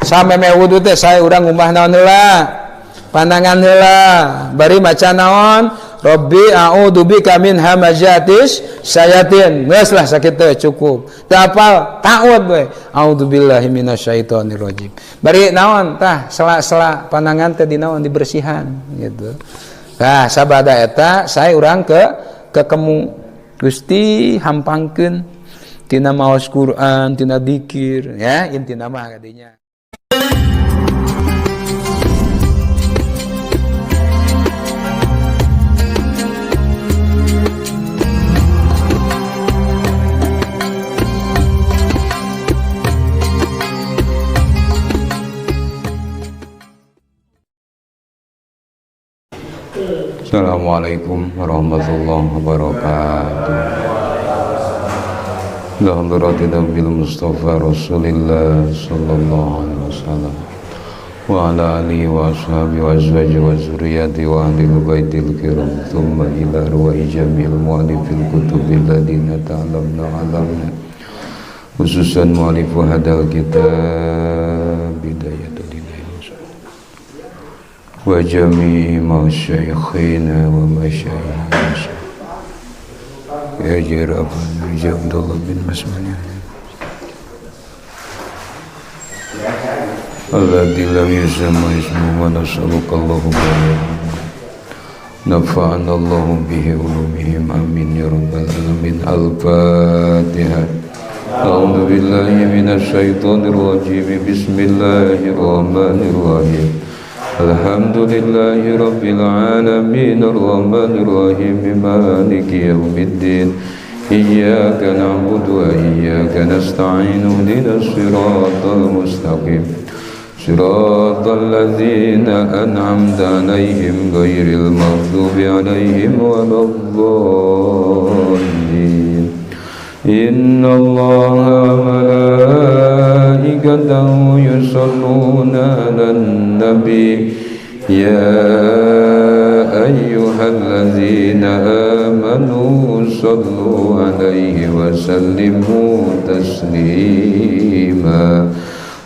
Sameme wudu teh sae urang ngumbah naon heula? Panangan heula. Bari maca naon? Rabbi a'udzubika min hamazatis syayatin. Geus lah sakitu cukup. Teu apal ta'ud we. A'udzubillahi minasyaitonirrajim. Bari naon tah sela-sela panangan teh di naon dibersihan gitu. Tah sabada eta sae urang ke kekemu Gusti hampangkeun tina maos Quran, tina dikir ya intina mah kadinya. Assalamualaikum warahmatullahi wabarakatuh. La hadrati Nabil Mustafa Rasulillah sallallahu alaihi wasallam wa ala alihi wa ashabihi wa azwajihi wa zurriyyati wa ahlil baitil kiram thumma ila arwahi jami'il mu'allifil kutubil ladina ta'lamna alamna khususan mu'allif hadal kitab bidayatul wa jami' masyayikhina wa masyayikhina ya jiraban Raja Abdullah bin Masmani alladzi lam yusamma ismuhu wa nas'aluka Allahumma nafa'ana Allahu bihi ulumihim amin ya rabbal alamin. Al-Fatihah. A'udzu billahi minasy syaithanir rajim. Bismillahirrahmanirrahim. Alhamdulillahi rabbil alamin arrahmanir rahim maliki yaumiddin iyyaka na'budu wa iyyaka nasta'in ihdinas siratal mustaqim siratal ladzina an'amta 'alaihim ghairil maghdubi 'alaihim waladdallin. Innallaha wa malaikatahu yusholluna 'alan nabi ya ayyuhalladzina amanu shallu 'alaihi wa sallimu taslima.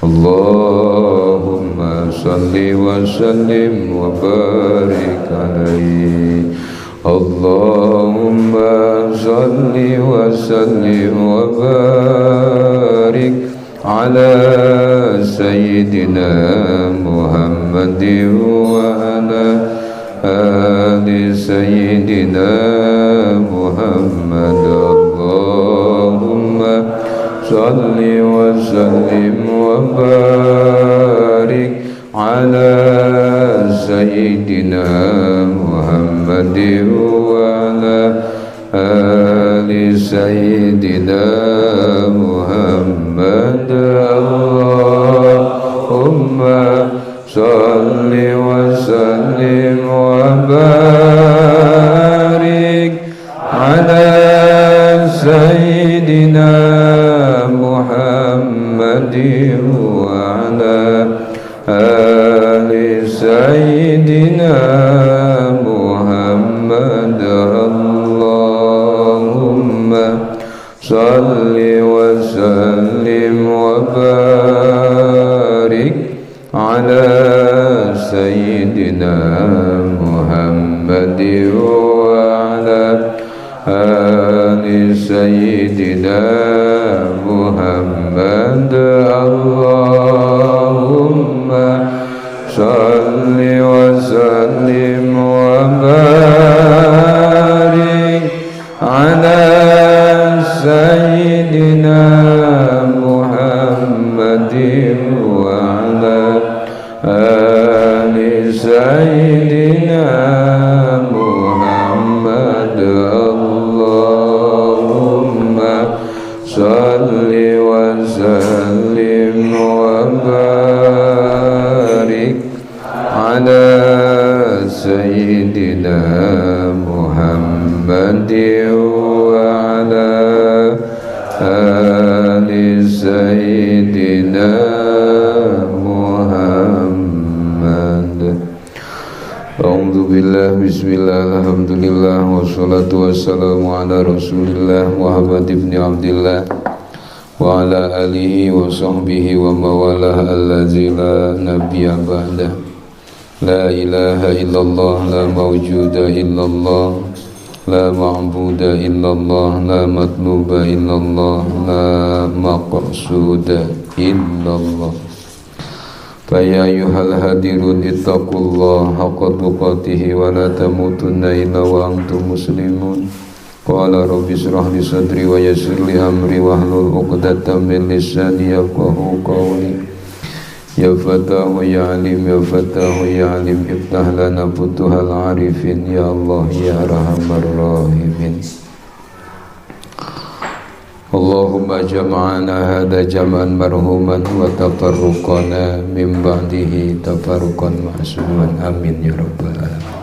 Allahumma shalli wa sallim wa barik 'alaihi. Allahumma salli wa sallim wa barik ala sayyidina Muhammadin wa ala ali sayyidina Muhammad. Allahumma salli wa sallim wa barik ala sayyidina Muhammadin wa ala ali sayyidina Muhammad. Allahumma salli wa sallim wa barik ala sayyidina Muhammadin wa ala ali sayyidina Muhammad. Allahumma salli wa sallim wa barik ala sayyidina Muhammad wa ala ali sayyidina Muhammad. Allahumma salli wa sallim wa barik ala sayyidina Muhammadin wa ala ali sayyidina Muhammad. Allahumma salli wa sallim wa barik ala sayyidina Muhammadin wa ala ali sayyidina Muhammad. A'udzu billah, bismillah, alhamdulillah, wassalatu wassalamu ala rasulillah Muhammad ibn Abdillah Wa ala alihi wa sahbihi wa mawalah allazi la nabiyya ba'dah. La ilaha illallah, la mawjuda illallah, la ma'buda illallah, la matluba illallah, la maqsuda illallah. Fa ya ayyuhal hadirun ittaqullaha haqqa tuqatih wa la tamutunna illa wa antum muslimun. Qala rabbi israh li sadri wa yassir li amri wahlul 'uqdatam min lisani yafqahu qawli. Ya Fatahu ya Alim, ya Fatahu ya Alim, iftah lana futuhal arifin, ya Allah ya Arhamar Rahimin. Allahumma jama'ana hada jam'an marhuman wa tafarruqana min ba'dihi tafarruqan ma'suman, amin ya rabbal alamin.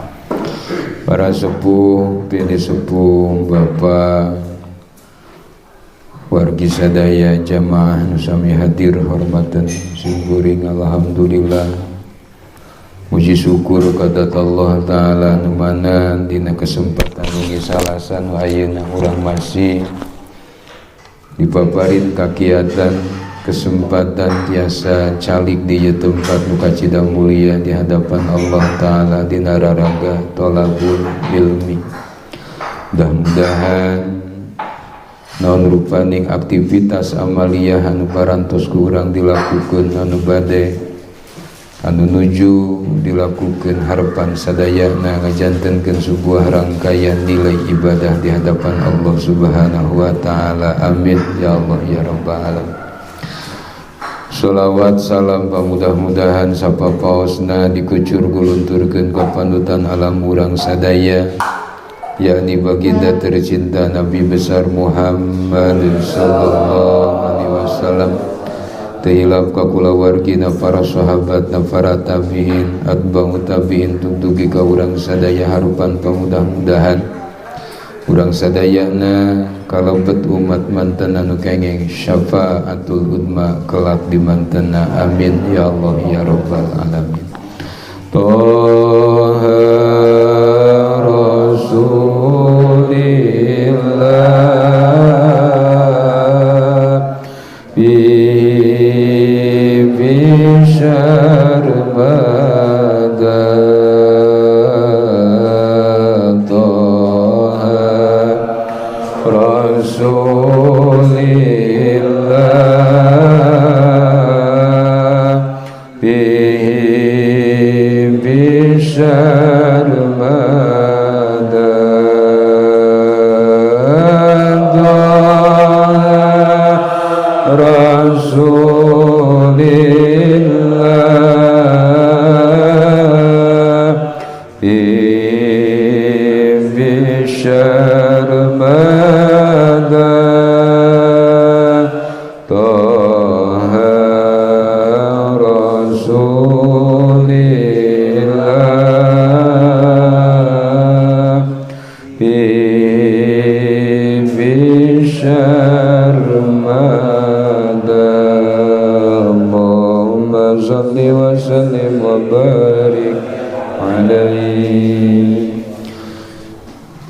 Para sepuh, pilih sepuh, bapak, wargi sadaya jamaah nu sami hadir hormatan simkuring, alhamdulillah. Puji syukur kadat Allah Ta'ala nu mana dina kesempatan wengi Salasa nu ayeuna urang masih dipaparin kakiatan kesempatan tiasa calik di tempat nu kacida mulia di hadapan Allah Ta'ala dina raraga tolabul ilmi. Mudah-mudahan naon rupaning aktivitas amaliyah anu parantos ku urang dilakukeun, anu bade anu nuju dilakukeun, harapan sadayana ngajantenkeun sebuah rangkaian nilai ibadah di hadapan Allah Subhanahu wa taala. Amin ya Allah ya rabbal alamin. Sholawat salam pamudah-mudahan sapapaosna dikucur gulunturkeun ka panutan alam urang sadaya, yakni baginda tercinta Nabi besar Muhammad sallallahu alaihi wasallam. Teu hilap ka kulawargina, para sahabat, para tabi'in, atba'u tabi'in, tugdugi ka urang sadaya, harupan pamudah-mudahan urang sadayana kalebet umat manten anu kenging syafaatul udma kelak di mantena. Amin ya Allah ya rabbal alamin. Toha Rasulillah bi syarmada, Toha Rasulillah bi syarmada, Toha Rasulillah bi syarmada, Toha Rasulillah bi syarmada. Allahumma salli wa sallim wa barik alaihi.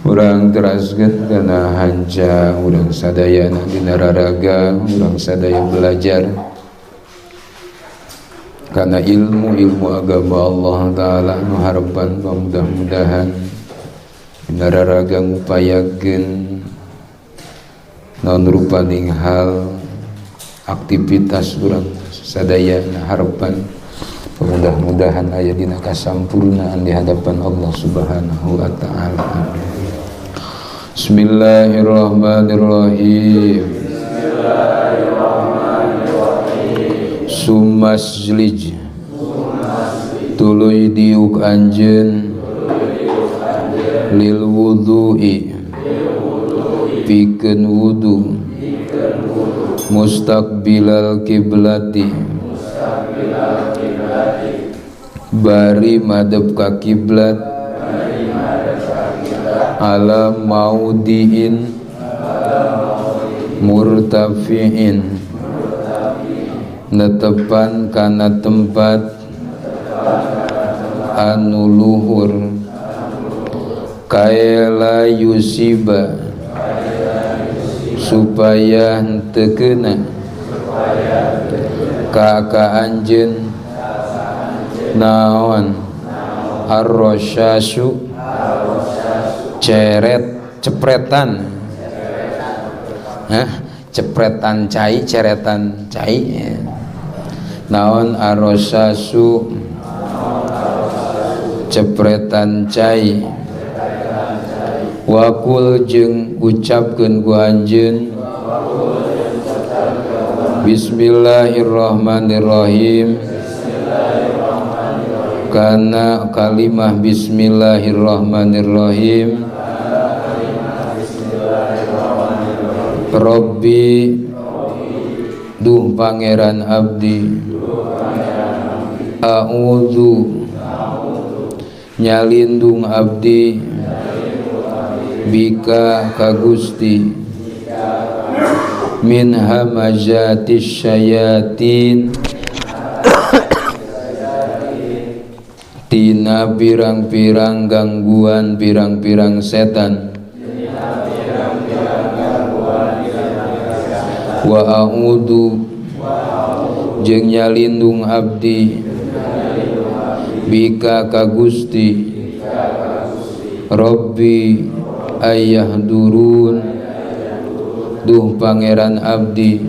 Urang teraskeun kana hanca urang sadayana dina raraga urang sadaya belajar karena ilmu-ilmu agama Allah Ta'ala nu harapan mudah-mudahan dina raraga ngupayakeun naon rupaning hal aktivitas urang sadayana harapan mudah-mudahan aya dina kasampurnaan di hadapan Allah Subhanahu wa taala. Amin. Bismillahirrahmanirrahim. Bismillahirrahmanirrahim. Sumasjlij tuluy diuk anjeun lil wudu'i pikeun wudu mustaqbilal kiblati bari madep ka kiblat ala maudiin murtafiin netepan kana tempat anu luhur kaela yusiba supaya henteu kena Ka ka anjeun naon arrosyasu ceret cepretan. Hah? Cepretan cai, ceretan cai ya. Naon arrosyasu cepretan cai. Wakul jeung ucapkeun ku anjeun bismillahirrahmanirrahim kana kalimah bismillahirrahmanirrahim Rabbi duh pangeran abdi a'udzu nyalindung abdi bika ka Gusti min hamazatis syayatin tina pirang-pirang gangguan pirang-pirang setan wa a'udzu jeung nyalindung abdi bika ka Gusti Rabbi ayah durun duh pangeran abdi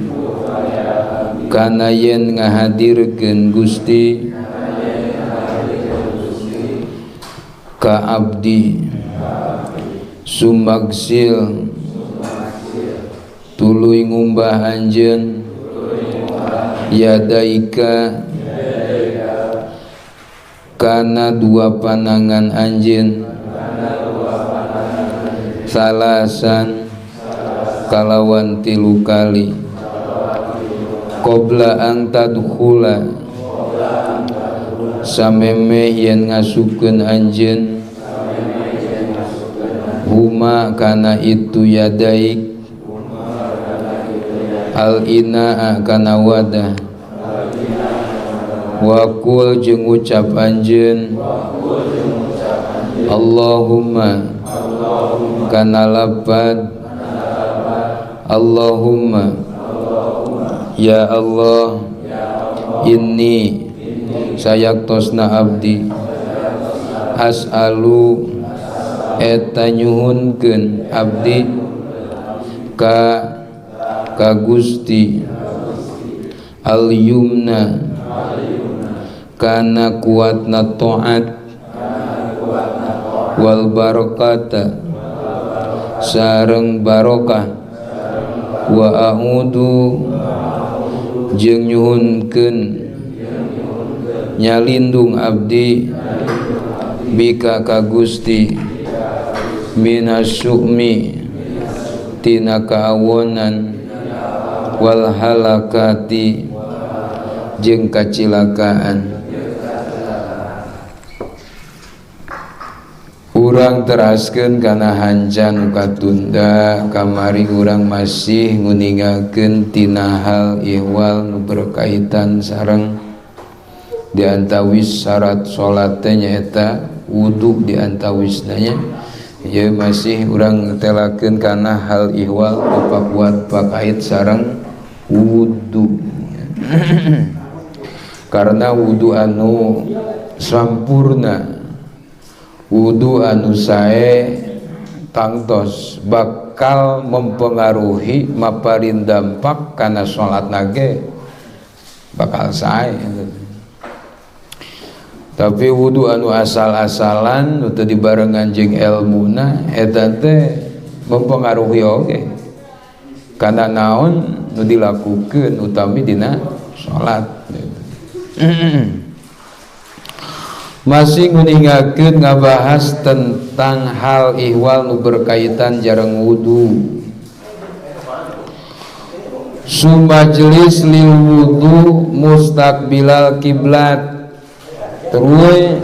kana yen ngahadirkeun Gusti ka abdi sumagsil tuluy ngumbah anjeun yadaika kana dua panangan anjeun salasan kalawan tilu kali qabla ang tadkhula sameme yen ngasupkeun anjeun huma kana itu yadaik al inaa kana wadah wa qul jeung ucap anjeun Allahumma kana lapad Allahumma ya Allah inni sayaktosna abdi as'alu eta nyuhunkeun abdi ka ka Gusti al yumna kana kuatna taat wal barakata sareng barokah wa a'udzu jeung nyuhunkeun nyalindung abdi bika ka Gusti minasyu'mi tina kaawonan wal halakati jeung kacilakaan. Urang teraskeun kana hanca nu katunda kamari urang masih nguningakeun tina hal ihwal nu berkaitan sareng diantawis syarat salat teh nyaeta wudu diantawisna nya. Ieu masih urang telakeun kana hal ihwal pakuat pakait sareng wudu. Karena wudu anu sampurna, wudu anu sae tangtos bakal mempengaruhi maparin dampak kana salat nage bakal sae. Tapi wudu anu asal-asalan nu teu dibarengan jeung elmuna eta teh mempengaruhi oge kana naon nu dilakukeun utami dina salat. Masih nguningakeun ngabahas tentang hal ihwal nu berkaitan jareng wudu. Sumajlis lil wudu mustaqbilal kiblat. Terus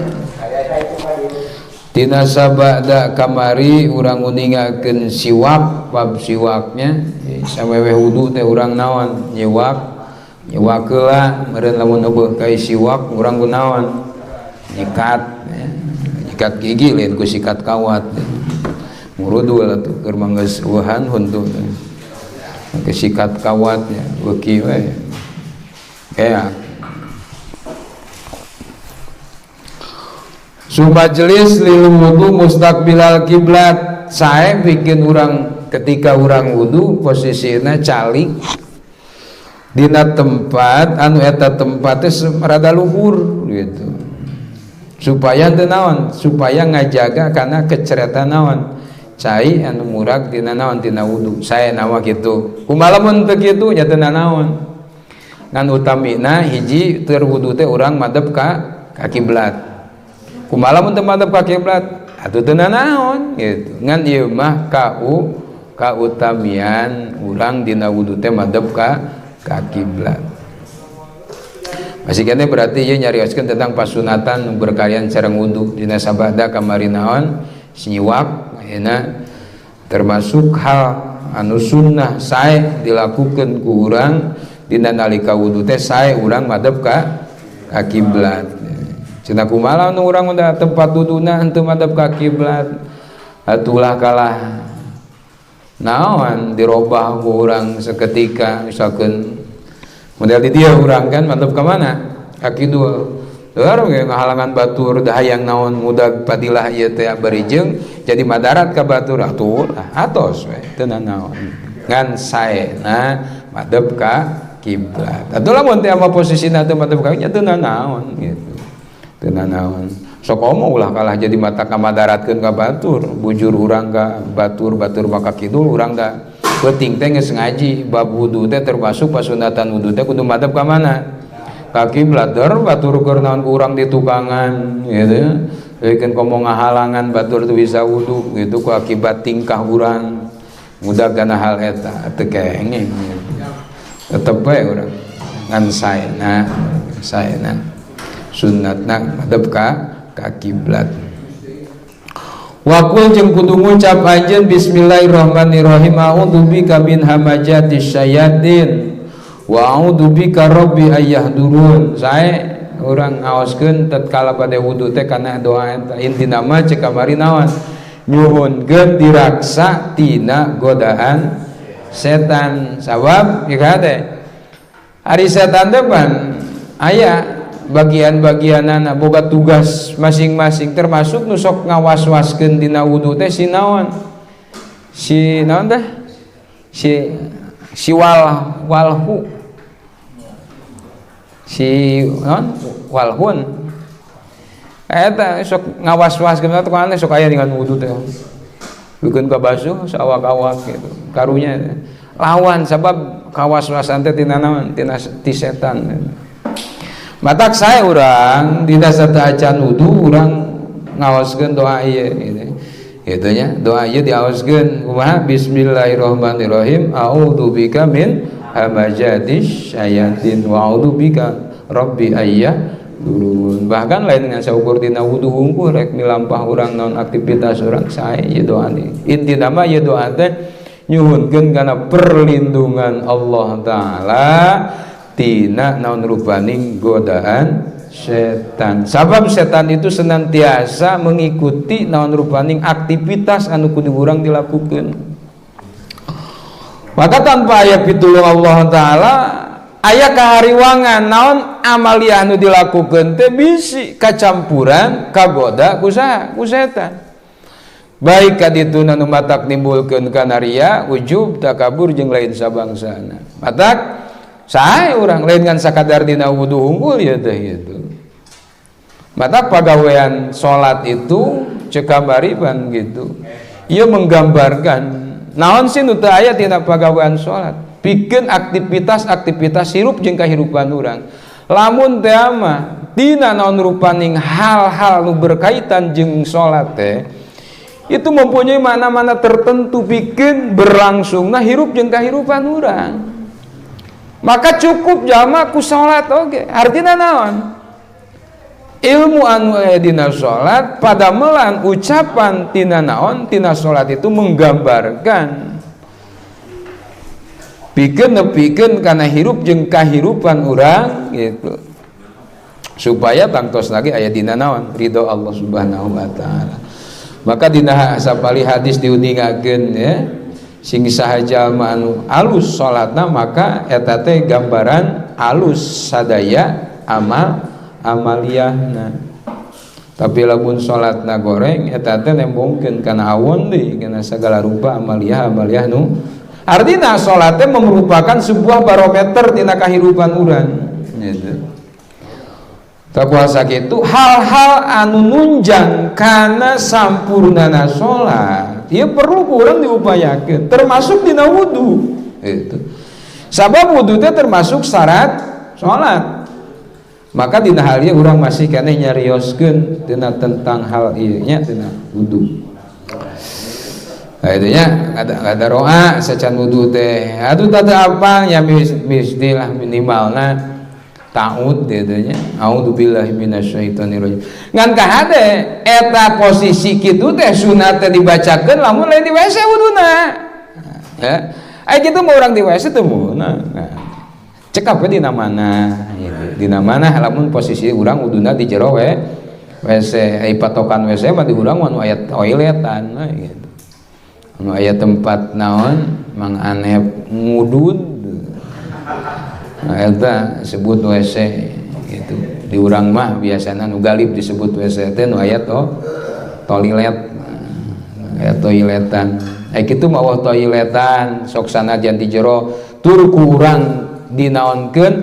tina sabada kamari urang nguningakeun siwak, bab siwaknya sameweh wudu teh urang naon nyiwak, nyiwak heula meureun lamun eueuh kai siwak urang kunaon nyikat, ya. Nyikat gigi lain ku sikat kawat murudul atuh keur mah geus eueuhan huntu ke sikat kawat ya beuki we Ya. Sumajelis lil wudu mustaqbilal kiblat. Sae bikin urang ketika urang wudu posisinya calik dina tempat anu eta tempatnya rada luhur gitu. Supaya teu naon, supaya ngajaga karena keceretan naon cai anu murag dina naon dina wudu. Sae nawa kitu. Kumaha lamun teu kitu nya teu naon. Ngan utamina hiji teu wudu teh urang madep ka kiblat. Kumaha lamun teu madep ka kiblat atuh teu naon gitu. Ngan ieu mah kautamian urang dina wudu teh madep ka kiblat. Masih kene berarti ieu nyarioskeun tentang pasunatan berkalian sareng wudu dina sabada kamari naon siwak ayeuna termasuk hal anu sunnah sae dilakukeun ku urang dina nalika wudu teh sae urang madep ka kiblat. Cenah kumaha nu urang udah tempat wuduna henteu madep ka kiblat atulah kalah naon dirobah ku urang seketika misalkeun model di dia urang kan madep ka mana ka kidul leur ge ngahalangan batur da hayang naon mudag padilah ieu teh bari jeung jadi madarat ka batur atuh atos we teu naon ngan saena madep ka kiblat atuh lamun teh ama posisina teu madep ka nya teu naon gitu teu naon sok omong ulah kalah jadi mata kamadaratkeun ka batur bujur urang ka batur batur maka kidul urang da peuting teh geus ngaji bab wudu teh termasuk pasunatan wudu teh kudu madep ka mana ka kiblat der batur keur naon ku urang di tukangan gitu leukeun komo ngahalangan batur teu bisa wudu gitu ku akibat tingkah urang mudah kana hal eta teu kenging gitu. Tetep bae urang ngan saena saena sunnatna madep ka kiblat. Wakul jeung kudu ngucap anjeun bismillahirrahmanirrahim a'udzu bika min hamajatis syayatin wa a'udzu bika rabbi ayyahdurun. Sae urang ngaoskeun tatkala pada wudu teh kana doa eta intina mah ceuk kamari naon nyuhunkeun diraksa tina godaan setan. Sabab ieu teh ari setan teh pan aya bagian-bagianana boga tugas masing-masing termasuk nu sok ngawas-waskeun dina wudu teh si naon si naon teh si wal walhu si naon walhun eta sok ngawas-waskeun teh tukang sok aya dengan wudu teh bikin kabasuh sawak-awak gitu karunya lawan sabab kawas-wasan teh tina naon tina ti setan. Matak saya urang dina sateuacan wudu urang ngaoskeun doa ieu gitu. Kitu nya doa ieu diaoskeun kumaha bismillahirrahmanirrahim a'udzu bika min hamajatis syayatin wa a'udzu bika rabbi ayyahdurun. Bahkan lain dengan saukur dina wudu hungkul rek milampah urang naon aktivitas urang sae ieu doa ni. Intina mah ieu doa teh nyuhunkeun kana perlindungan Allah taala tina naon rupaning godaan setan. Sabab setan itu senantiasa mengikuti naon rupaning aktivitas anu kudu urang dilakukeun. Maka tanpa aya pitulung Allah taala aya kahariwangan naon amaliah anu dilakukeun teh bisi kacampuran kagoda ku saha ku setan. Baik kadituna nu matak nimbulkeun kana ria, ujub, takabur jeung lain sabangsana. Matak sae urang lain ngan sakadar dina wudu unggul ya teh gitu. Mata pagawean salat itu ceuk kamari pan gitu. Ieu menggambarkan naon sih nu teu aya tina pagawean salat. Pikeun aktivitas-aktivitas hirup jeung kahirupan urang. Lamun teh mah dina naon rupaning hal-hal nu berkaitan jeung salat teh itu mempunyai mana-mana tertentu pikeun berlangsungna hirup jeung kahirupan urang. Maka cukup jama ku salat oge. Artina naon? Ilmu anu aya dina salat pada melan ucapan tina naon tina salat itu menggambarkan pikeun nepikeun kana hirup jeung kahirupan urang gitu. Supaya tangtos lagi aya dina naon ridho Allah Subhanahu wa taala. Maka dina sapali hadis diuningakeun ya. Sing saha jalma anu alus salatna maka eta teh gambaran Alus sadaya amal amaliyahna. Tapi lamun salatna goreng eta teh nembongkeun kana awon deui kana segala rupa amaliyah amaliyah nu artina salat teh merupakan sebuah barometer tina kahirupan urang gitu. Takuasa kitu hal-hal anu nunjang kana sampurnana salat ieu perlu ku urang diupayakeun, termasuk dina wudu gitu. Sabab wudu teh termasuk syarat salat. Maka dina hal ieu urang masih keneh nyarioskeun dina tentang hal ieu nya, dina wudu. Nah, itu nya ada roa sacan wudu teh. Aduh, tadi apa ya, mistilah minimalna ta'ud gitu nya. A'udzubillahi minasyaitonirrajim. Ngan kahade eta posisi kitu teh sunat teh dibacakeun lamun lain di WC wuduna. Ya. Ai kitu mah urang di WC teh meunang. Nah, cekap we dina mana gitu. Dina mana lamun posisi urang wuduna di jero we WC. Ai patokan WC mah di urang mah nu aya toiletan nah, gitu. Nu aya tempat naon Mang Anep ngudud. Nah, eta sebut WC gitu. Di urang mah biasana nu galib disebut WC teh nu aya toilet. Nah, aya toiletan. Ai kitu mah euweuh toiletan sok sanajan di jero tur ku urang dinaonkeun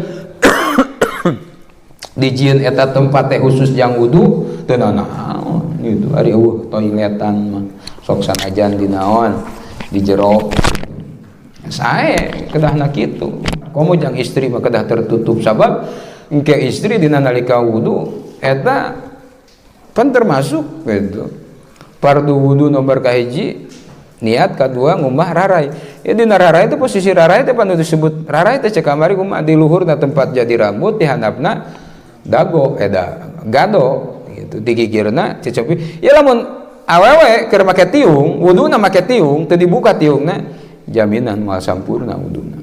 dijieun eta tempat teh khusus jang wudu teu nanaon gitu. Ari euweuh toiletan mah sok sanajan dinaon di jero. Sae kedahna kitu. Komo jang istri mah kedah tertutup, sabab engke istri dina nalika wudu eta pan termasuk gitu. Fardu wudu nomor kahiji niat, kedua ngumbah rarai. Ya dina rarai itu posisi rarai teh pan disebut rarai teh cek kamari kumaha, di luhurna tempat jadi rambut, di handapna dago eda gado gitu, di gigirna cecopi. Ya lamun awewe keur make tiung, wuduna make tiung, teu dibuka tiungna, jaminan moal sampurna wuduna.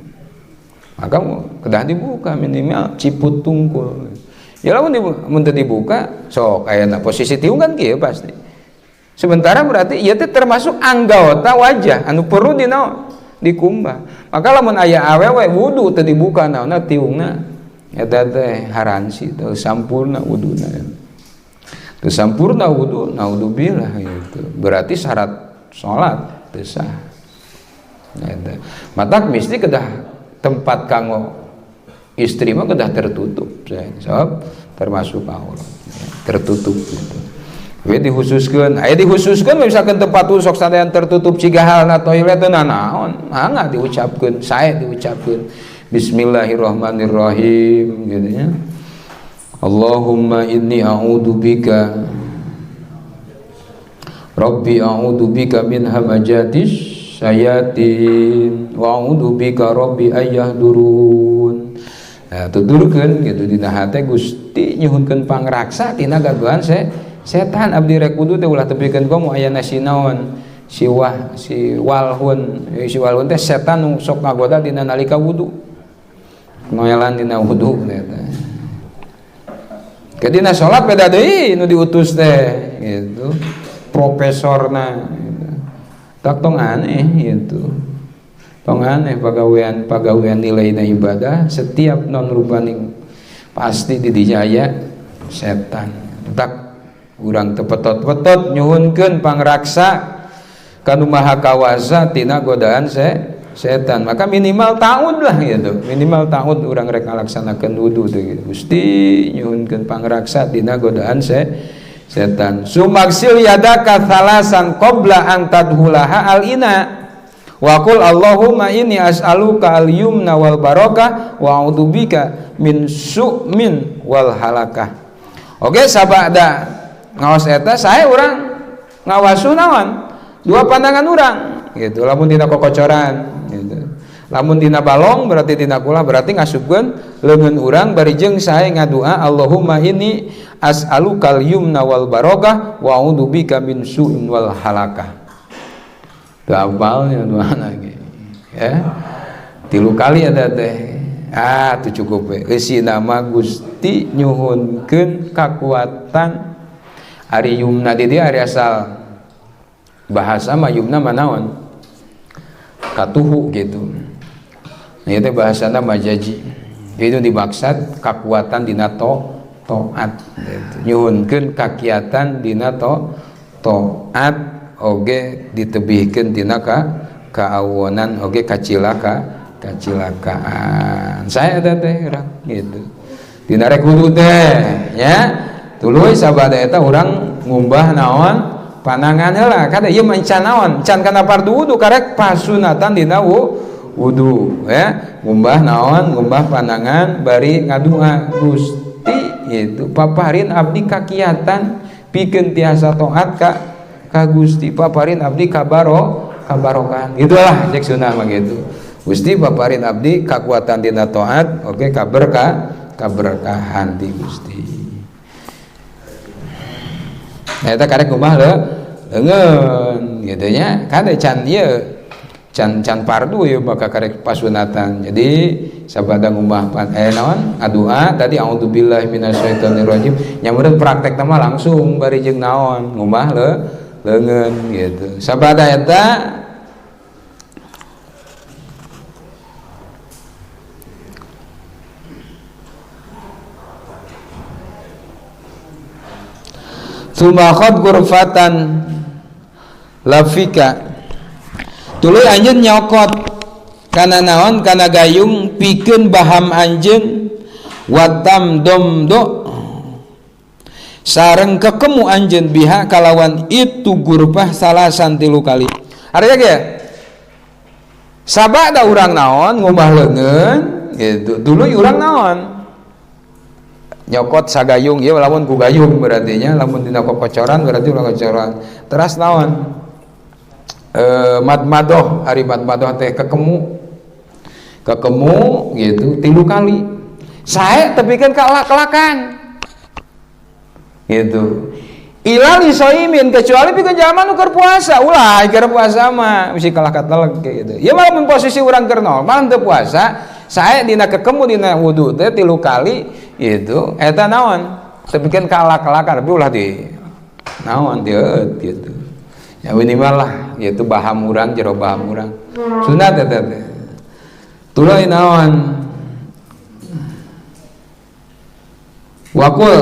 Maka kedah dibuka minimal ciput tungkul. Ya lamun mun teu dibuka sok ayana posisi tiung kan kieu pasti. Sementara berarti ieu teh termasuk anggota wajah anu perlu dina dikumbah. Maka lamun aya awewe wudu teu dibuka naonna tiungna, eta teh haransi teu sampurna wuduna. Teu sampurna wudu, naudzubillah gitu. Berarti syarat salat teu sah. Nah, eta. Matak mesti kedah tempat kanggo istri mah kedah tertutup, sebab termasuk aurat tertutup gitu. We dikhususkeun, aya dikhususkeun misalkan tempat sok sanajan tertutup ciga halna toilet teu nanaon, mangga diucapkeun, sae diucapkeun bismillahirrahmanirrahim gitu nya. Allahumma inni a'udzubika Rabbi a'udzubika min hamajatis syayatin wa a'udzubika rabbi ayyahdurun. Nah, tuturkeun gitu dina hate, Gusti nyuhunkeun pangraksa tina gangguan setan, abdi rek wudu teh ulah tepikeun komo ayana si naon si wah si walhun. Si walhun teh setan nu sok ngagoda dina nalika wudu, noelan dina wudu eta. Ke dina salat beda deui nu diutus teh gitu profesorna gitu. Tak tong aneh gitu, tong aneh pagawean pagawean nilai ibadah setiap non rupaning pasti di dinya aya setan. Tak urang teu petot-petot nyuhunkeun pangraksa kanu maha kawasa tina godaan setan. Maka minimal taun lah gitu, minimal taun urang rek ngalaksanakeun wudu teh gitu. Gusti nyuhunkeun pangraksa tina godaan setan. Tsummaghsil yadaka tsalasan qabla an tadkhulaha al ina wa qul Allahumma inni as'aluka al yumna wal barakah wa a'udzubika min su'min wal halakah. Oke, sabada ngaos eta saya urang ngawasu naon dua pandangan urang gitu. Lamun dina kokocoran gitu, lamun dina balong berarti dina kulah, berarti ngasupkeun leungeun urang bari jeung sae ngadua Allahumma inni as'alukal yumna wal barakah wa a'udzubika min su'in wal halakah. Teu apalnya doa lagi ya 3 kali ada teh. Ah, itu cukup we. Eusi nama Gusti nyuhunkeun kakuatan. Ari yumna di dieu ari asal bahasa mah yumna mah naon? Katuhu gitu. Nah, itu bahasana majaji. Jadi dimaksud kakuatan dina taat gitu. Nyuhunkeun kakiatan dina taat oge ditebihkeun dina kaawonan oge kacilakaan. Saya eta teh urang gitu. Dina rek wudu teh nya tuluy sabada eta urang ngumbah naon panangan heula kada ieu mah can naon can kana fardu wudu karek pasunatan dina wudu ya ngumbah naon ngumbah panangan bari ngadua Gusti itu paparin abdi kakiatan pikeun tiasa taat ka Gusti paparin abdi kabarokan gitulah cek sunah mah gitu. Gusti paparin abdi kakuatan dina taat oke kaberkahan di Gusti. Nah eta karek ngumbah leungeun gitu nya kade can ieu can fardu ieu maka karek pasunatan. Jadi sabada ngumbah naon ngadua tadi auzubillahi minasyaitonirrajim nya meureun praktekna mah langsung bari jeung naon ngumbah leungeun gitu. Sabada eta tsumma khad ghurfatan lafika tuluy anjeun nyokot kana naon kana gayung pikeun baham anjeun watam domdo sareng kekemu anjeun biha kalawan itu gurfah salasan 3 kali. Artinya ge sabada urang naon ngumbah leungeun gitu tuluy urang naon nyokot sagayung ieu lamun ku gayung berarti nya lamun dina kokocoran berarti ulah kocoran teras naon madmadoh ari madmadoh teh kekemu gitu 3 kali sae tepikeun ka kelak-kelakan gitu ilal isoimin kecuali pikeun jalma nu keur puasa ulah keur puasa mah mesti kalah kateleg gitu ieu mah lamun posisi urang keur normal teu puasa sae dina kekemu dina wudu teh 3 kali gitu eta naon tepikeun ka kelak-kelakan tapi ulah di naon dieut gitu ya minimal lah yaitu baham urang jero baham urang sunat eta teh tuluy naon waqul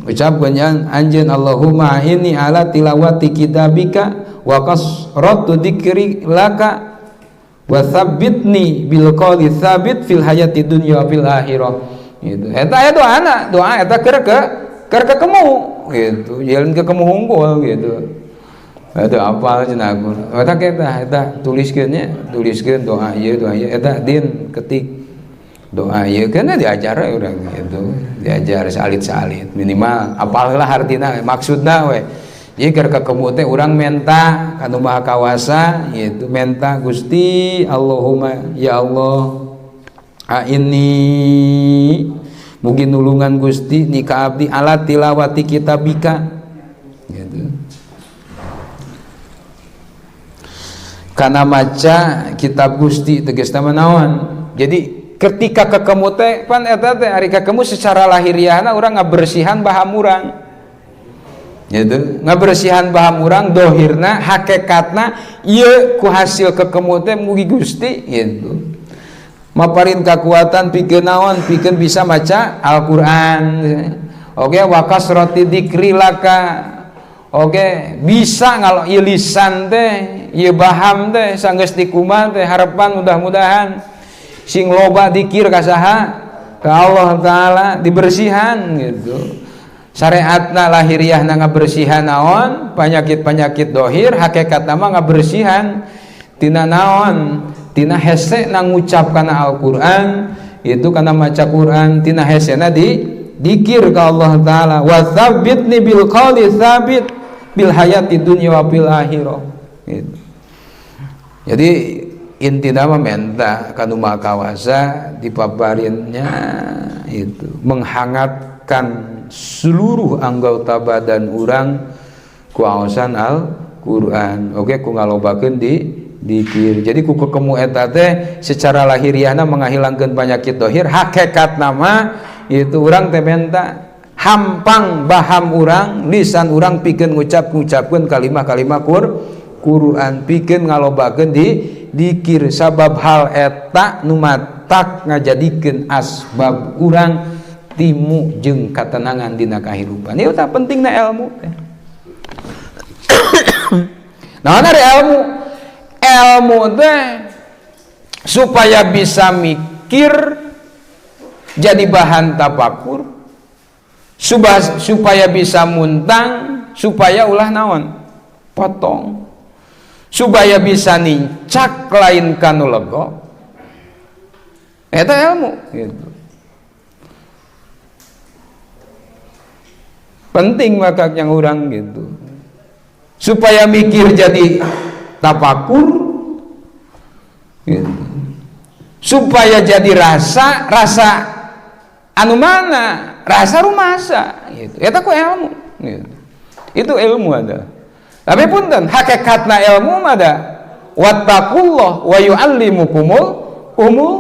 ucapkeun anjeun Allahumma inni ala tilawati kitabika wa kasratu dzikri laka wa tsabbitni bil qawli tsabit fil hayati dunya wa fil akhirah gitu eta aya doana doa eta keur kekemu gitu jalan kekemu unggul gitu. Eta apal cenah aku. Eta eta eta tuliskeun nya, tuliskeun doa ieu eta din ketik doa ieu kana diajar urang gitu. Diajar salit-salit minimal apal lah artina maksudna we. Ieu keur kekemu teh urang menta ka Nu Maha Kawasa gitu, menta Gusti Allahumma ya Allah ini mugi nulungan Gusti ni ka abdi ala tilawati kitabika gitu. Karena maca kitab Gusti tegasna mah naon. Jadi ketika kekemu teh pan eta teh ari kekemu secara lahiriahna urang ngabersihan baham urang. Gitu, ngabersihan baham urang dohirna hakikatna ieu ku hasil kekemu teh mugi Gusti gitu. Maparin kakuatan pikeun naon pikeun bisa maca Al-Qur'an. Oke wa kasrati dzikri laka. Oke, bisa kalau ieu lisan teh, ieu baham teh sanggeus dikumaha teh harapan mudah-mudahan sing loba dikir ka saha? Ka Allah Taala dibersihan gitu. Syariatna lahiriahna ngabersihan naon? Penyakit-penyakit dohir, hakikatna mah ngabersihan tina naon? Tina hese na ngucap kana Al-Qur'an, itu kana maca Qur'an, tina hesena di dikir ka Allah Taala. Wa tsabbitni bil qawli tsabit bil hayati dunya wa fil akhirah gitu. Jadi intina mah menta ka Nu Maha Kawasa dipaparinnya itu menghangatkan seluruh anggota badan urang ku aosan Al-Qur'an. Oke ku ngalobakeun di dikir. Jadi ku kekemu eta teh secara lahiriahna menghilangkeun penyakit dohir, hakikatna mah itu urang teh menta hampang baham urang, lisan urang pikeun ngucap-ngucapkeun kalimah-kalimah Quran, pikeun ngalobakeun di dikir sabab hal eta nu matak ngajadikeun asbab urang timu jeung katenangan dina kahirupan. Ieu tah pentingna ilmu teh. Naon ari ilmu? Ilmu teh supaya bisa mikir jadi bahan tapakur, supaya bisa muntang, supaya ulah naon potong, supaya bisa nincak lain kanu legok. Eta ilmu gitu. Penting maka yang orang gitu, supaya mikir jadi tapakur gitu. Supaya jadi rasa, rasa anu mana, rasa rumasa gitu. Eta ku ilmu gitu. Itu ilmu ada. Tapi punten hakikatna ilmu mah da wattaqullah wa yuallimukumul umul.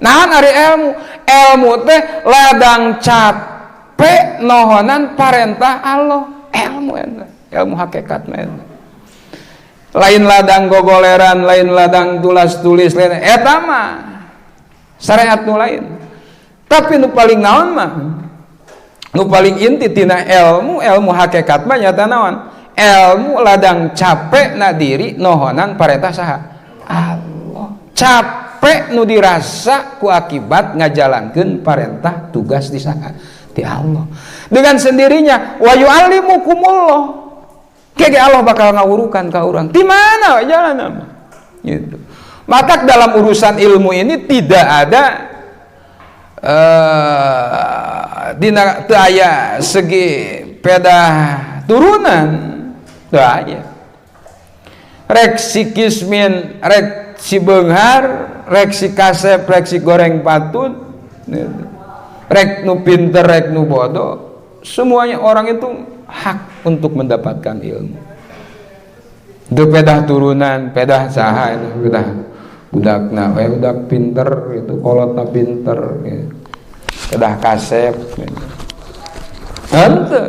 Naon ari ilmu? Ilmu teh ladang capek nohonan parentah Allah. Ilmu eta, ilmu hakikatna eta. Lain ladang gogoleran, lain ladang tulas tulis, lain eta mah syariat nu lain. Tapi nu paling naon mah, nu paling inti tina ilmu, ilmu hakikat mah nyata naon? Ilmu ladang capek na diri nohonan parentah saha? Allah. Capek nu dirasa ku akibat ngajalankeun parentah tugas di saha? Di Allah. Dengan sendirinya wa yu'allimukumullah. Kege Allah bakal ngawurukan ka urang. Di mana we jalan mah? Gitu. Maka dalam urusan ilmu ini tidak ada dina teu aya segi pedah turunan, teu aya. Rek si kismin, rek si beunghar, rek si kasep, rek si goreng patut, gitu. Rek nu pinter, rek nu bodoh, semuanya orang itu hak untuk mendapatkan ilmu. Itu pedah turunan, pedah saha itu, pedah budakna, budak pinter itu, kolotna pinter, gitu. Pedah kasep, gitu. Henteu.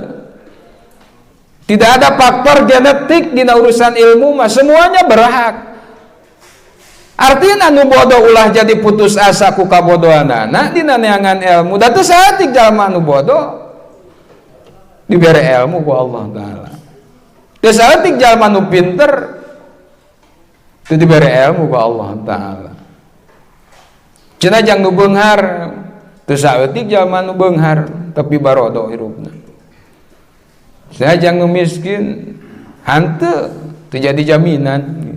Tidak ada faktor genetik dina urusan ilmu mah, semuanya berhak. Artinya nu bodoh ulah jadi putus asa ku kabodohanana dina neangan ilmu. Da teu saeutik jalma nu bodoh dibere ilmu ku Allah Taala. Teu saeutik jalma nu pinter teu dibere ilmu ku Allah Taala. Cenah jang nu beunghar, teu saeutik jalma nu beunghar tapi barodo hirupna. Cenah jang nu miskin hanteu teu jadi jaminan.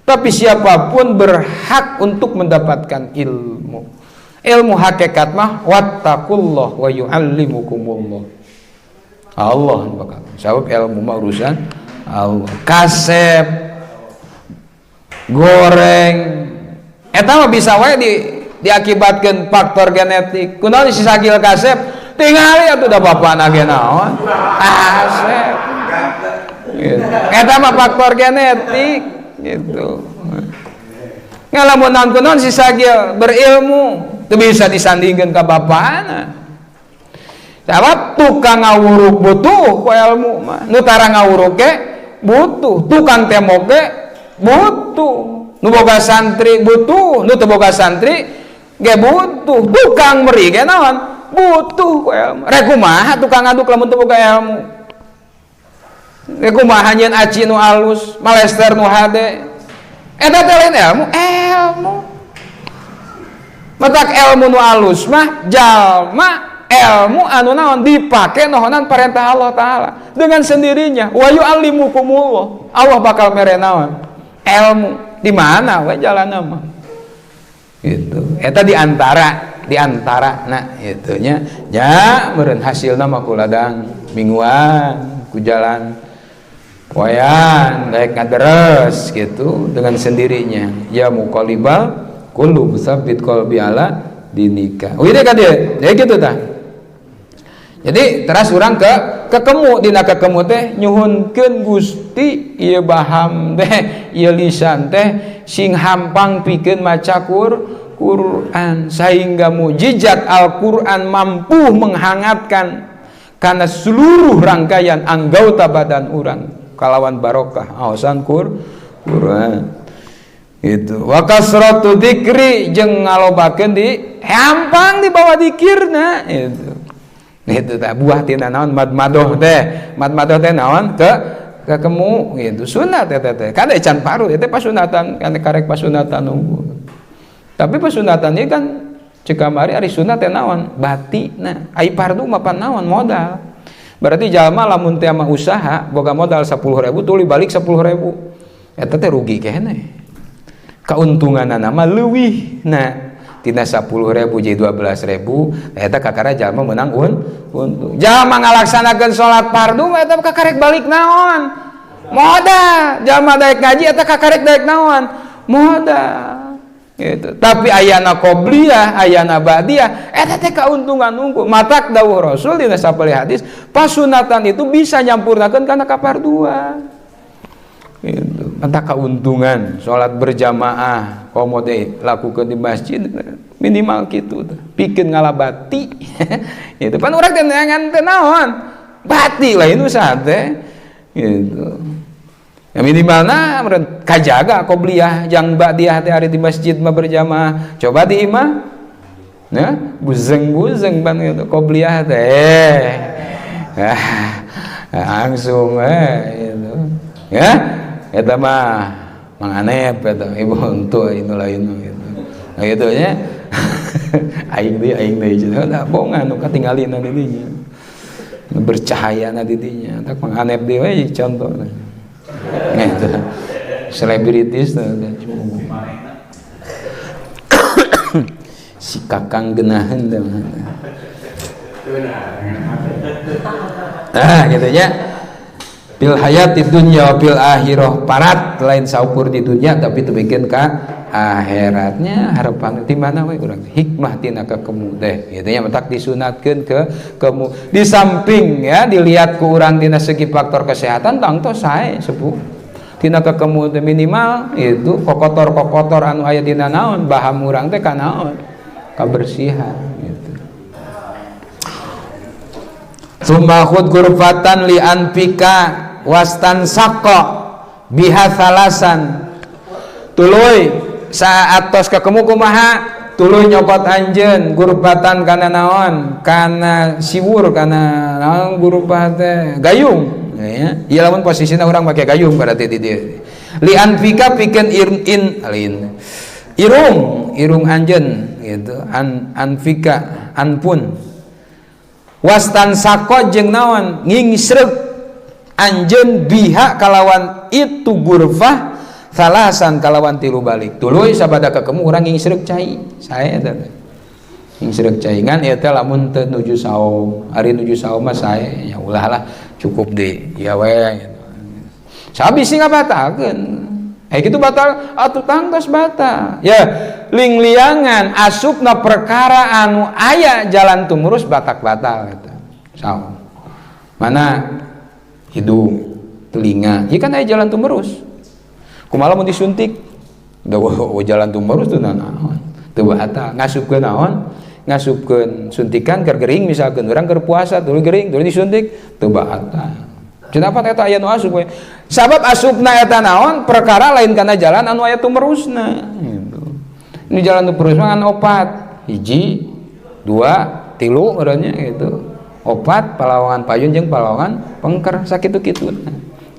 Tapi siapapun berhak untuk mendapatkan ilmu. Ilmu hakikat mah wattaqullah wa yuallimukumullah. Allah bakal. Sebab ilmu mah urusan Allah. Kasep goreng eta mah bisa wae diakibatkan faktor genetik. Kunaon si sagil kasep tingali atuh da bapana ge naon? Kasep. Gitu. Eta mah faktor genetik gitu. Ngalamun kunaon si sagil berilmu teu bisa disandingkeun ka bapana. Sabab tukang ngawuruk butuh ku ilmu mah. Nu tara ngawuruk ge butuh, tukang tembok ge butuh, nu boga santri butuh, nu teu boga santri ge butuh, tukang meri ge naon? Butuh ku ilmu. Rek kumaha tukang ngaduk lamun teu boga ilmu? Rek kumaha nyieun aci nu alus, malester nu hade? Eta teh lain ilmu, ilmu. Matak ilmu nu alus mah jalma ilmu anu naon dipake nohonan perintah Allah Taala dengan sendirinya wa yuallimukumullah. Allah bakal mere naon ilmu di mana we jalanna mah gitu. Eta di antara nah itunya nya meureun hasilna mah ku ladang mingguan ku jalan poean daek ngaderes gitu dengan sendirinya. Ya muqallibal qulub tsabbit qalbi ala dinika. Wih deh ka dieu. Ya gitu tah. Jadi teras urang ke kekemu dina kekemu teh nyuhunkeun Gusti ieu baham teh ieu lisan teh sing hampang pikeun maca Quran sehingga mujizat Al-Quran mampu menghangatkan karena seluruh rangkaian anggota badan urang kalawan barokah aosan Quran. Gitu. Wa kasratu dzikri jeung ngalobakeun di hampang di bawah dikirna gitu. Itu tah buah tina naon madmadoh teh. Madmadoh teh naon ke kekemu gitu. Sunat teh teh. Kan can paru teh pasunatan kan karek pasunatan nunggu. Tapi pasunatan ieu kan cek kamari ari sunat teh naon? Bati. Nah, ai fardu mah pan naon modal. Berarti jalma lamun teh mah usaha boga modal 10.000 tuluy balik 10.000. Eta teh rugi keneh. Keuntunganna mah leuwih. Nah, tina 10.000 jadi 12.000 eta kakara jalma menang untung. Jalma ngalaksanakeun salat fardu mah eta kakarek balik naon? Modal. Jalma daek ngaji eta kakarek daek naon? Modal. Gitu. Tapi ayana qobliyah, ayana ba'diyah, eta teh kauntungan unggul. Matak dawuh Rasul dina sapali hadis, pasunatan itu bisa nyampurnakeun kana kaparduan. Gitu. Matak keuntungan salat berjamaah komo teh lakukeun di masjid minimal kitu teh. Pikeun ngalabati. Gitu. Pan urang teh neangan teh naon? Bati lain usaha teh. Gitu. Ya minimalna meureun kajaga qobliyah jang ba'diyah teh ari di masjid mah berjamaah. Coba di imah. Ya, buzeng-buzeng ban gitu qobliyah teh. Ah, langsung gitu. Ya, eta mah Mang Anep eta ibu untuk ini lain gitu. Nah gitu nya. Aing deui cenah da bongan nu katinggalina di dinya. Bercahaya na di dinya. Tak Mang Anep deui we contohna. Gitu. Selebritis si kakang genahan teh. Nah, gitu nya. Bil hayati dunya wa bil akhirah parat lain saukur di dunia tapi tebikeun ka akhiratnya harapan di mana we urang hikmah tina kakemu teh gitu nya matak disunatkeun ke kemu di samping ya dilihat ku urang dina segi faktor kesehatan tangtos sae sepuh tina kakemu teh minimal itu kokotor-kokotor anu aya dina naon baham urang teh ka naon kabersihan gitu. Tsumma khud ghurfatan li anfika wastan saqqa biha thalasan. Tuluy saat tos kakemu kumaha tuluy nyokot anjeun gurbatan kana naon kana siwur kana naon gurubah teh gayung ya ieu lamun posisina urang make gayung berarti di dieu li anfika pikeun in alin irung irung anjeun gitu an anfika anpun wastan saqqa jeung naon ngingsreuk anjeun biha kalawan itu gurfah salasan kalawan tilu balik tuluy sabada kakemu urang ngingsreuk cai sae eta teh ngingsreuk cai ngan ieu teh lamun teu nuju saum ari nuju saum mah sae ya ulah lah cukup di ieu we gitu sabisi ngabatalkeun kitu batal atuh tangtos batal ya lingliangan asupna perkara anu aya jalan tumurus batak batal eta saum mana hidung telinga ieu kan aya jalan tumurus kumaha mun disuntik da jalan tumurus teu naon teu batal ngasupkeun naon ngasupkeun suntikan keur gering misalkeun urang keur puasa tuluy gering tuluy disuntik teu batal cenah eta aya nu asup we sabab asupna eta naon perkara lain kana jalan anu aya tumerusna gitu ini jalan tumerus mah kan opat hiji dua tilu urangnya gitu opat palawangan payun jeung palawangan pengker sakitu-kitu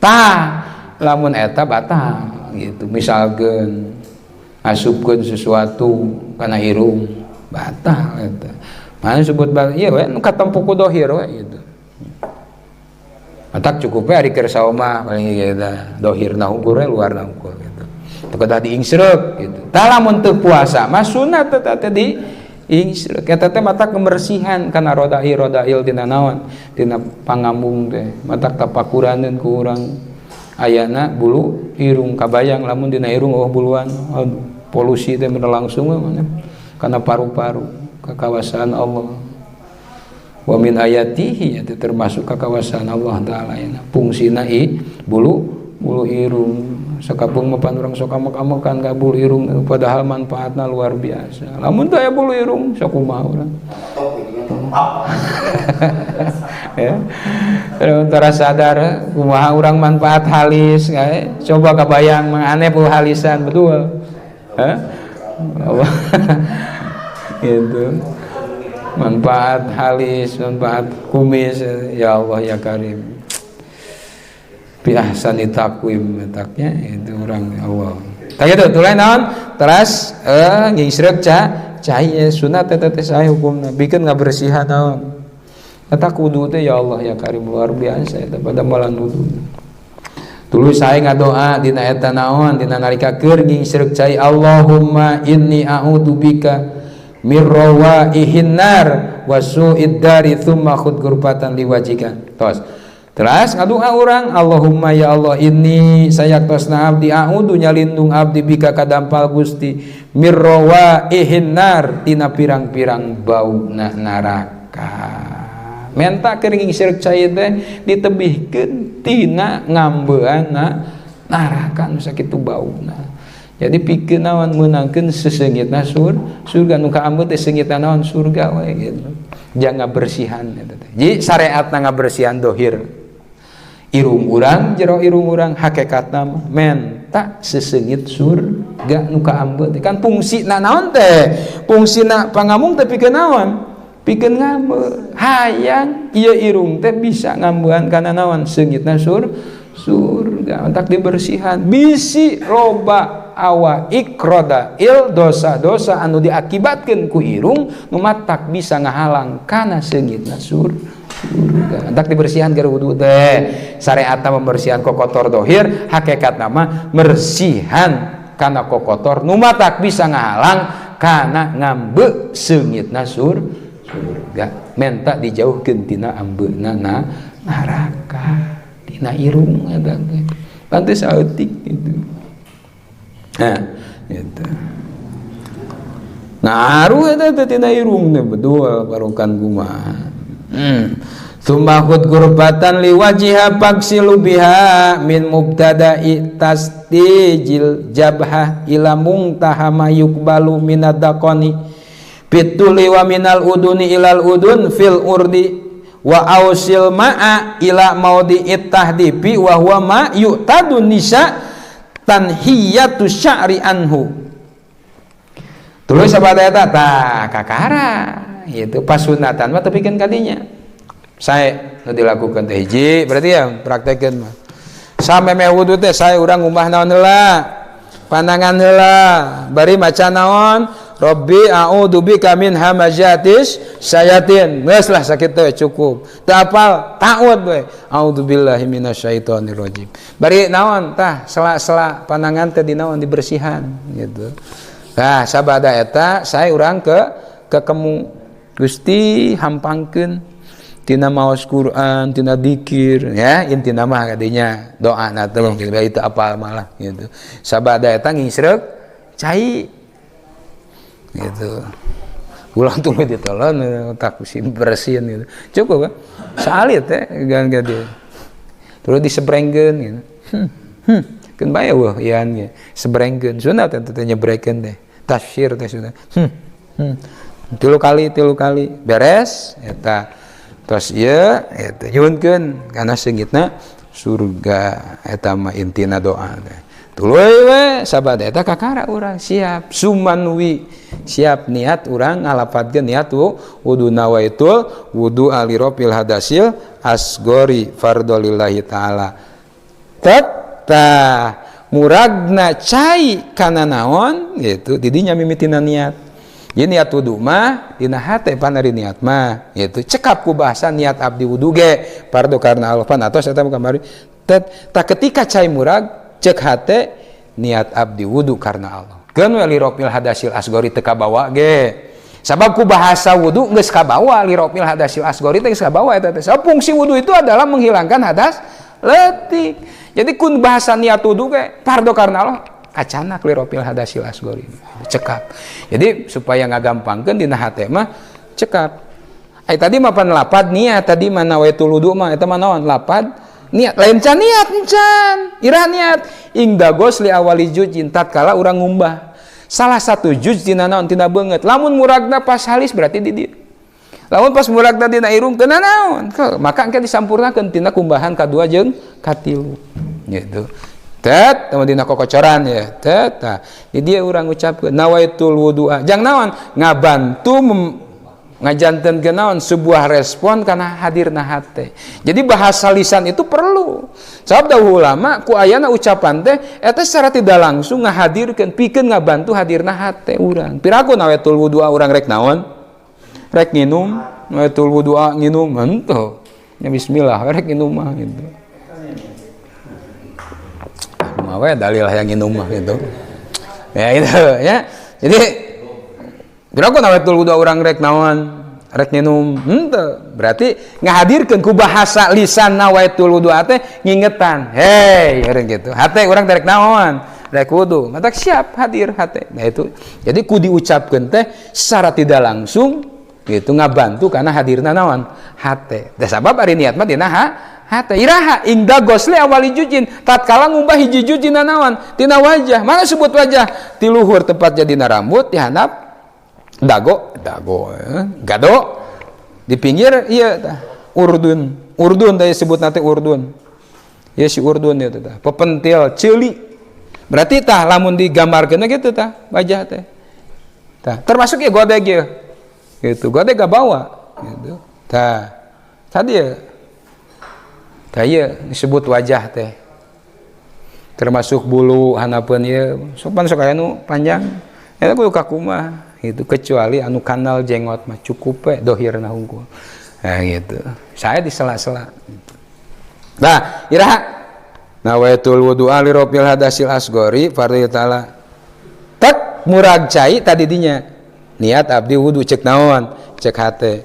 tah lamun eta batal gitu misalkeun asupkeun sesuatu kana irung batal eta mana sebut batal ieu we nu katempo ku dohir we gitu matak cukup we ari keur saum mah paling ieu tah dohirna hungkur we luarna hungkur gitu teu kedah diingsreuk gitu tah lamun teu puasa mah sunat eta teh di ingsreuk eta teh matak kebersihan kana rodail tina naon tina pangambung teh matak tapakuraneun ku urang ayana bulu irung kabayang lamun dina irung eueuh buluan aduh polusi teh bener langsung we mana kana paru-paru kakawasan Allah wa min ayatihi eta termasuk kakawasan Allah taala nya fungsina i bulu bulu irung sakapung mah pan urang sok amek-amekan ka bulu irung padahal manfaatna luar biasa lamun teu aya bulu irung sok kumaha urang ya tara sadar kumaha urang manfaat halis kae coba kabayang Mang Anep halisan betul Hah? Allah gitu. Manfaat halis, manfaat kumis, ya Allah ya Karim. Bi ahsani taqwim mataknya itu orang ya Allah. Tah gitu tuluy naon? Teras ngingsreuk cai sunat eta teh sae hukumna, bikeun ngabersihan naon. Eta wudu teh ya Allah ya Karim luar biasa eta pada malan wudu. Tuluy sae ngadoa dina eta naon dina nalika keur ngingsreuk cai, Allahumma inni a'udzubika mir rawaihin nar wa su'id dari thumma khud gurbatan liwajika. Tos. Terus ngadoa urang, Allahumma ya Allah inni sayaktosna abdi a'udzu nyalindung abdi bika kadampal Gusti mir rawaihin nar tina pirang-pirang bauna neraka. Menta keur ngingsreuk cai teh ditebihkeun tina ngambeanna neraka nu sakitu bauna. Jadi pikeun naon meunangkeun seseungitna surga nu kaambeu teh seungitna naon surga we gitu. Jangan bersihan eta teh. Jadi syariatna ngabersihan dohir. Irung urang jero irung urang hakikatna mah menta seseungit surga nu kaambeu teh. Kan fungsina naon teh? Fungsina pangamung teh pikeun naon? Pikeun ngambeu. Hayang ieu irung teh bisa ngambean kana naon? Seungitna surga. Entak dibersihan bisi loba awa ikroda il dosa-dosa anu diakibatkeun ku irung nu matak bisa ngahalang kana seungitna surga. Entak dibersihan keur wudu teh. Syariatna membersihan kokotor dohir, hakikatna mah mersihan kana kokotor nu matak bisa ngahalang kana ngambeu seungitna surga. Menta dijauhkeun tina ambeuna neraka tina irung eta teh. Pantes saeutik gitu. Nah, gitu. Ngaruh eta teh tina irung teh betul barokan kumaha. Tsumma khud gurbatan liwajiha fagsilu biha min mubtada'i tastijil jabhah ila muntaha ma yuqbalu minad daqani bituli wa minal uduni ilal udun fil urdi wa ausil ma'a ila maudi'it tahdibi wa huwa ma yu'tadun nisa tanhiyatu sya'ri anhu. Terus sahabat eta tah kakara itu pasunatan mah tepikeun kadinya. Sae nu dilakukan teh hiji berarti ya praktekeun mah. Samemeh wudu teh sae urang ngumbah naon heula? Pandangan heula, bari maca naon? Rabbi a'udzu bika min hamazatis syayatin. Geus lah sakitu cukup. Teu apal ta'ud we. A'udzubillahi minasyaitonir rajim. Bari naon tah sela-sela pandangan teh dinaon dibersihan gitu. Tah sabada eta sae urang ke kemu Gusti hampangkeun tina maos Quran, tina dikir ya, intina mah kadinya doa na teh gitu itu apal malah gitu. Sabada eta ngingsreuk cai gitu. Ulang tuluy ditelan tak bersihin gitu. Cukup kan? Salit teh gan gede. Terus disebrengkeun gitu. Keun bae weuh ian ge. Sebrengkeun sunat teh teh nyebrekeun teh. Tafsir teh sunat. Tilu kali beres eta. Terus ieu eta nyuhunkeun kana seungitna surga eta mah intina doa teh. Tuluy we sabada eta kakara urang siap sumanwi siap niat urang ngalafatkeun niat wudu nawaitul wudu alirofil hadasil asgori fardolillahi taala. Tah muragna cai kana naon gitu didinya mimitina niat. Jadi niat wudu mah dina hate panari niat mah gitu cekap ku bahasa niat abdi wudu ge fardu karena Allah pan atos eta kamari. Tah ketika cai murag cek hate niat abdi wudu karena Allah. Keun we lirofil hadasil asgori teu kabawa ge. Sabab ku bahasa wudu geus kabawa lirofil hadasil asgori teh geus kabawa eta teh. Sabab fungsi wudu itu adalah menghilangkan hadas leutik. Jadi kun bahasa niat wudu ge fardu karena Allah kacana lirofil hadasil asgori cekap. Jadi supaya ngagampangkeun dina hate mah cekap. Ai tadi mah pan lapad niat tadi mah nawaitul wudu mah eta mah naon lapad niat lain can niat encan irah niat ingda gosli awali jujin tatkala urang ngumbah salah satu juj tina naon tina beungeut lamun muragna pas halis berarti di dieu lamun pas muragna dina irung teu naon maka engke disampurnakeun tina kumbahan kadua jeung katilu gitu. Tet teu dina kokocoran ya. Tet tah. Di dieu urang ngucapkeun nawaitul wudu'a. Jang naon? Ngabantu ngajantenkeun naon sebuah respon karena hadirna hate. Jadi bahasa lisan itu perlu. Sabab dahulu ulama ku ayana ucapan teh eta secara tidak langsung ngahadirkeun pikeun ngabantu hadirna hate urang. Piraku nawaitul wudu'a urang rek naon? Rek nginum, nawaitul wudu'a nginum henteu. Ya bismillah rek nginum mah gitu. Mah we dalil yang nginum mah gitu. Ya itu ya. Jadi piraku nawaitul wudu'a urang rek naon? Rek nginum henteu. Berarti ngahadirkeun ku bahasa lisan nawaitul wudu'a teh ngingetan. Hei, eureun gitu. Hate urang teh rek naon? Rek wudu. Matak siap hadir hate. Nah itu. Jadi ku diucapkeun teh secara tidak langsung gitu ngabantu karena hadirna naon? Hate. Da sabab ari niat mah dina hate. Iraha inda gosli awali juz'in. Tatkala ngumbah hiji juz dina naon? Tina wajah. Mana sebut wajah? Ti luhur tempat jadina rambut, ti handap dago, dago, gado di pinggir iya tah urdun, urdun teh sebut nanti urdun, ya si urdun ya tah pepentil ceuli, berarti tah lamun digambarkeun gitu tah wajah teh, tah termasuk ya godeg ya, gitu godeg gak bawa, gitu, tah tadi ya, tah iya disebut wajah teh, termasuk bulu hanapeun ieu, sopan sok aya nu panjang, eta kudu kakumaha. Itu kecuali anu kanal jenggot mah cukup we dohirna hungkul. Nah gitu. Saya di sela-sela. Nah, iraha nawaitul wudu'a li rafil hadasil asgori fardhu ta'ala. Tek murag cai tadi dinya. Niat abdi wudu cek naon? Cek hate.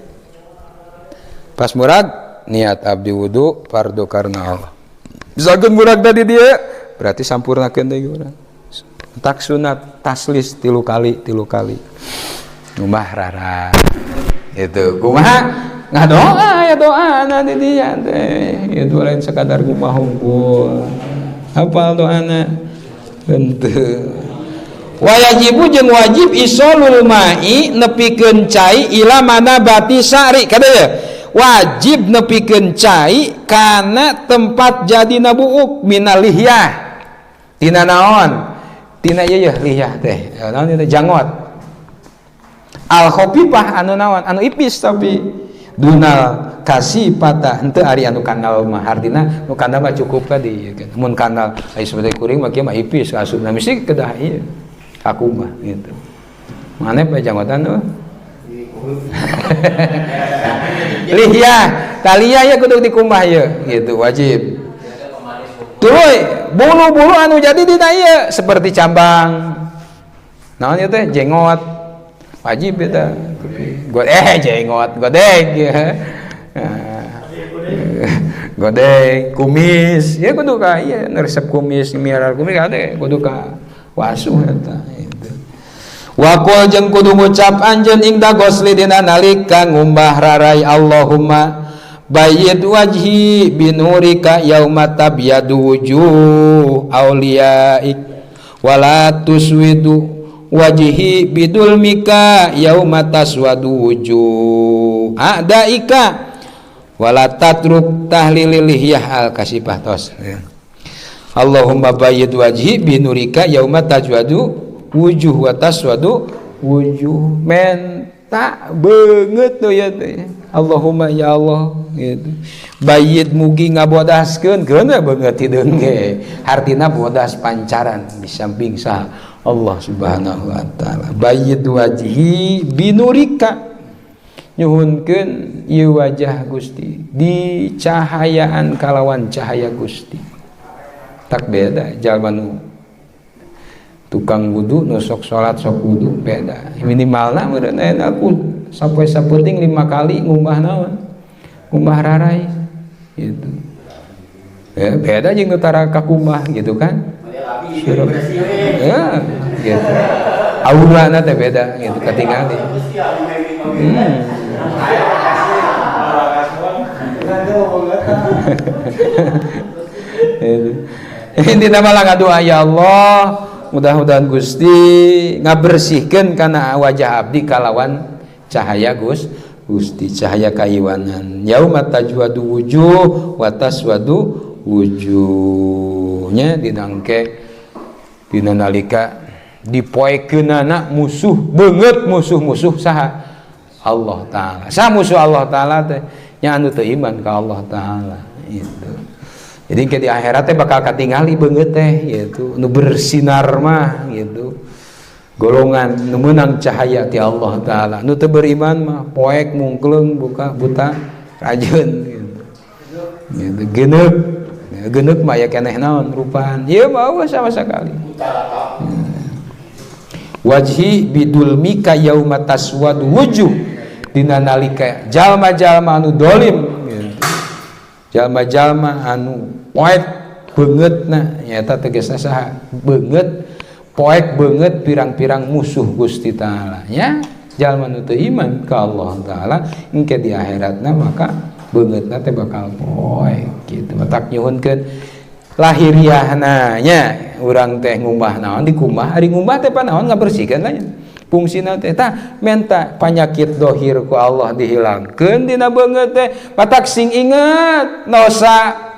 Pas murag niat abdi wudu fardu karena Allah. Misalkan murag tadi dia berarti sampurnakeun deui urang. Tak sunat taslis tilu kali tilu kali ngumbah rara itu kumaha ngadoa ya doa nanti dia teh itu lain sekadar kumaha hungkul hafal doana henteu wajibu jeung wajib isolul ma'i nepikeun cai ila mana bati sari kada ya wajib nepikeun cai kana tempat jadina buuk minal lihyah tina naon tina ieu yeuh lihyah teh naon ieu janggot al khafifah anu naon anu ipis tapi dunal kasih patah henteu ari anu kanal mah artina nu kanal mah cukup tadi ya kan mun kanal ai seperti kuring mah kieu mah ipis asupna mesti kedah ieu aku mah gitu mana pe janggotan tuh lihyah taliah ya kudu dikumbah ieu gitu wajib. Tuluy bulu-bulu anu jadi dina ieu seperti cambang naon ieu teh jenggot wajib eta jenggot godeg ya. Godeg kumis ya kudu ka ieu resep kumis miara kumis kade kudu ka wasuh eta gitu. Waqul jeung kudu ngucap anjeun ingda gosli dina nalika ngumbah rarai Allahumma bayyid wajhi binurika yauma tabyadu wujuh auliyaik wala tuswidu wajhi bidulmika yauma taswadu wujuh a'daika wala tatruk tahlili lihyah al kasifah tos. Allahumma bayyid wajhi binurika yauma tajwadu wujuh wa taswadu wujuh menta beungeut tuh ya teh. Allahumma ya Allah gitu. Bayyid mugi ngabodaskeun keun we beungeut hideung ge. Hartina bodas pancaran di samping sah Allah Subhanahu wa taala. Bayyid wajhi binurika nyuhunkeun ieu wajah Gusti dicahayaan kalawan cahaya Gusti. Tak beda jalma nu tukang wudu nu sok salat sok wudu beda. Minimalna meureun aya aku sampai sapenting 5 kali ngumbah naon? Ngumbah rarai gitu. Ya, beda jeung nu tara kakumbah gitu kan. Ya, gitu. Aurana teh beda gitu katingali. Intina mah ngadoa ya Allah, mudah-mudahan Gusti ngabersihkeun kana wajah abdi kalawan cahaya Gusti, cahaya kaiwanan. Yauma tajwadu wujuh wa taswadu wujuh. Gitu nya, dina engke, dina nalika dipoekeunana musuh beungeut, musuh-musuh saha? Allah Ta'ala. Saha musuh Allah Ta'ala teh? Nya anu teu iman ka Allah Ta'ala itu. Jadi ke di akhirat teh bakal katingali beungeut teh gitu. Nu bersinar mah gitu golongan nu meunang cahaya ti Allah Ta'ala. Nu teu beriman mah poek, mungkleung, buka buta rajeun gitu, gitu. Geneuk geneuk mah ya keneh naon rupaan ieu mah sama sekali. Wajhi bidulmika yauma taswadu wujuh, dina nalika jalma-jalma anu dolim gitu. Jalma-jalma anu poek beungeutna, nyaeta tegasna saha? Beungeut, poek beungeut pirang-pirang musuh Gusti Ta'ala nya, jalma nu teu iman ka Allah Ta'ala. Engke di akhiratna maka beungeutna teh bakal poek gitu. Matak nyuhunkeun lahiriahna nya, urang teh ngumbah naon, dikumbah. Ari ngumbah teh naon? Ngabersihkeun lah fungsina teh. Tah, menta panyakit dohir ku Allah dihilangkeun dina beungeut teh. Matak sing inget dosa.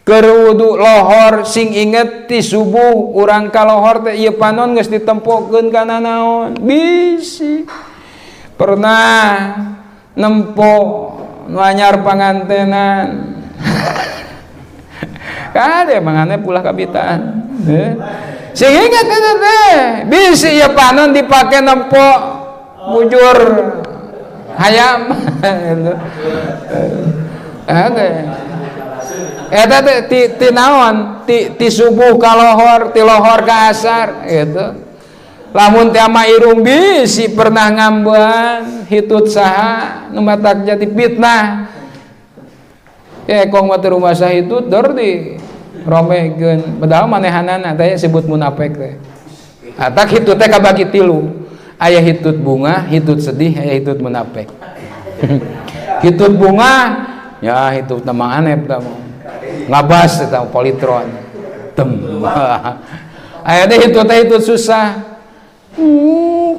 Keur wudu lohor, sing inget ti subuh urang ka lohor teh ieu panon geus ditempokeun kana naon. Bisi pernah nempo nu anyar pangantenan, kade mangane pulah kabitaan eh. Sing inget eta teh, bisi ieu panon dipake nempo bujur hayam gitu. Eta teh ti naon, ti subuh ka lohor, ti lohor ka asar gitu. Lamun teh ama irung, bisi pernah ngambean hitut saha nu matak jadi fitnah. Ya kong mah teu rumasa hitut dor di romekeun, padahal manehanana teh sebut munafik teh. Atak hitut teh kabagi tilu: aya hitut bunga, hitut sedih, aya hitut munafik. Hitut bunga ya hitut nama aneh tah, ngabas eta politron tem. Aya teh hitut teh hitut susah,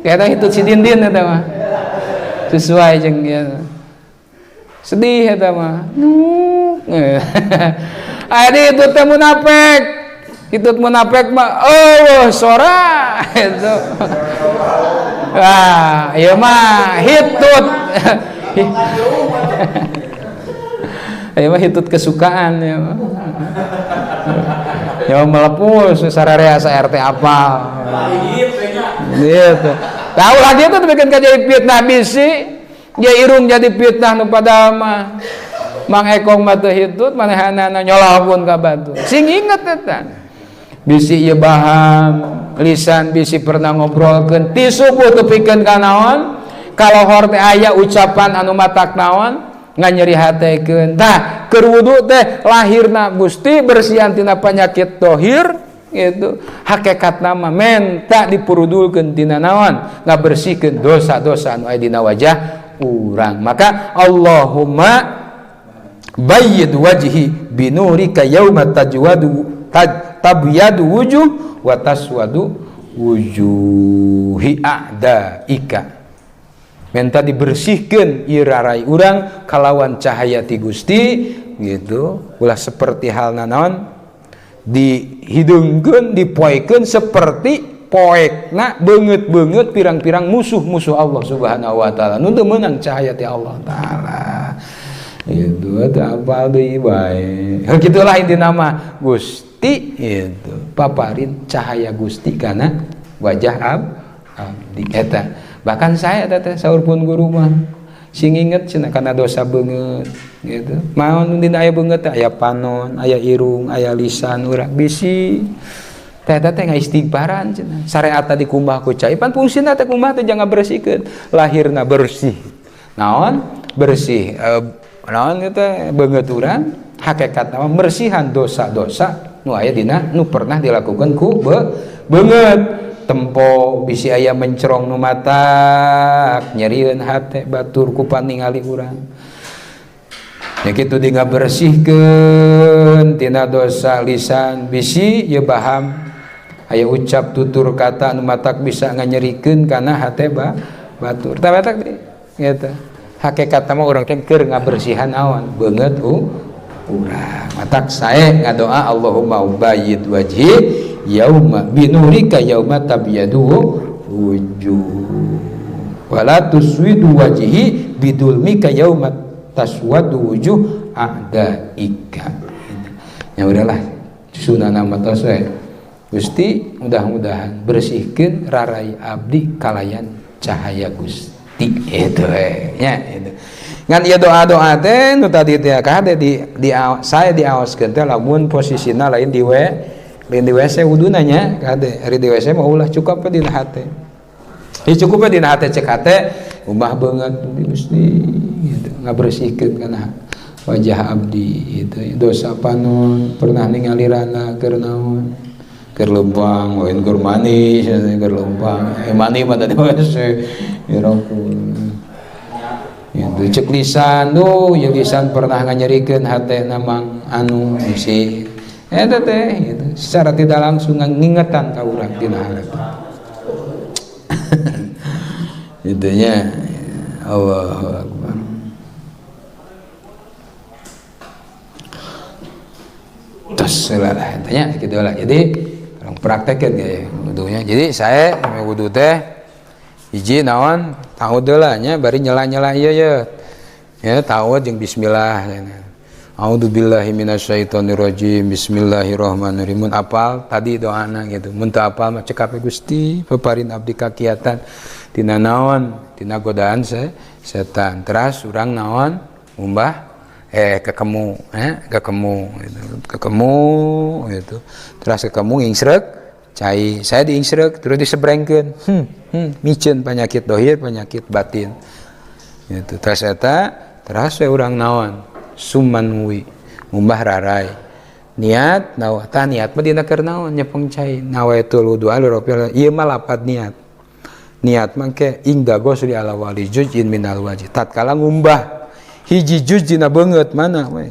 kayaknya hitut si Dindin eta mah sesuai jeung ya. Sedih eta mah. Aya teh hitut teh munafik. Hitut munafik mah oh sora itu. Ah, ieu mah hitut. Ieu mah hitut kesukaan ya mah. Ya melepus sararea sa RT apal. Gitu. Tahu lagi itu bikin jadi fitnah, bisi ya irung jadi fitnah nu padahal mah Mang Ekong mah teu hitut, manehanana nyolahpun ka batur. Sing inget eta. Bisi ieu baham lisan, bisi pernah ngobrolkeun ti subuh tepikeun ka naon, kalohor teh aya ucapan anu matak naon, nganyeri hatekeun. Tah, keur wudu teh lahirna Gusti bersihan tina penyakit dohir gitu. Hakikat nama menta dipurudulkeun tina naon, ngabersihkeun dosa-dosa anu aya dina wajah urang. Maka Allahumma bayyid wajhi binurika yauma tajwadu tabyadu wujuh wa taswadu wujuhi a'daika, minta dibersihkan ieu rarai urang kalawan cahaya ti Gusti gitu. Ulah seperti hal naon, dihidungkeun, dipoekeun seperti poekna beungeut-beungeut pirang-pirang musuh-musuh Allah Subhanahu wa Taala nu teu meunang cahaya ti Allah Taala itu. Ada apa deui bae, gitulah inti nama Gusti itu paparin cahaya Gusti karena wajah abdi eta. Bahkan saya teh saur pun guru mah sing inget cenah karena dosa beungeut gitu. Maon dina aya beungeut teh, aya panon, aya irung, aya lisan urang, bisi teh teh ngaistighfaran cenah. Syariat tadi kumbah ku cai pan fungsina teh kumbah teh jangan bersihkeun lahirna, bersih naon, bersih naon itu beungeut urang. Hakikat nama bersihan dosa-dosa nu aya dina nu pernah dilakukan ku beungeut. Tempo bisi aya mencerong nu matak nyerieun hate batur ku paningali urang ya kitu, di ngabersihkeun tina dosa lisan, bisi ye baham aya ucap tutur kata nu matak bisa nganyerikeun kana hate batur. Tah, batak gitu, hakikat mah urang teh keur ngabersihan awan beungeut. urang. Matak sae ngadoa Allahumma bayyid wajhi yauma binurika yauma tabyadu wujuh wala tuswidu wajhi bidulmika yauma taswadu wujuh a'daika. Ya udahlah sunah mah tos we. Gusti mudah-mudahan bersihkeun rarai abdi kalayan cahaya Gusti itu we nya itu. Ngan ieu doa-doa teh nu tadi teh kade di saya diaoskeun teh lamun posisina lain di we lain di WC wuduna nya kade ari di WC mah ulah cukup we dina hate. Ya cukup we dina hate cek hate umbah beungeut Gusti gitu ngabersihkeun kana wajah abdi itu dosa panon pernah ningali rana keur naon keur leumpang lain keur manis keur leumpang mani mah tadi WC irokul itu cek lisan duh ya lisan pernah nganyerikeun hatena mang anu si eta teh gitu secara tidak langsung ngingetan ka urang dina hal eta itu nya Allahu akbar. Tos lah tanya gitu lah. Jadi orang praktekin ya wudunya. Jadi saya wudu teh hiji naon ta'ud heula nya bari nyela-nyela ieu ye. Ya ta'ud jeung bismillah. A'udzubillahi minasyaitonirrajim. Bismillahirrahmanirrahim. Apal tadi doana gitu. Mun teu apal mah cekap Gusti peparin abdi kakiatan tina naon tina godaan setan. Teras urang naon ngumbah kekemu kekemu gitu. Kekemu gitu. Terus kekemu ngingsrek cai saya diingsrek terus disebrengkeun miceun penyakit dohir penyakit batin gitu. Terus eta terus we urang naon sumanwi ngumbah rarai niat nawa tah niat mah dina keur naon nyepeng cai nawaitul wudu'a li rabbil ieu mah lapad niat niat mah ke ingda gosli ala wali juz'in minal wajh tatkala ngumbah hiji juz dina beungeut mana we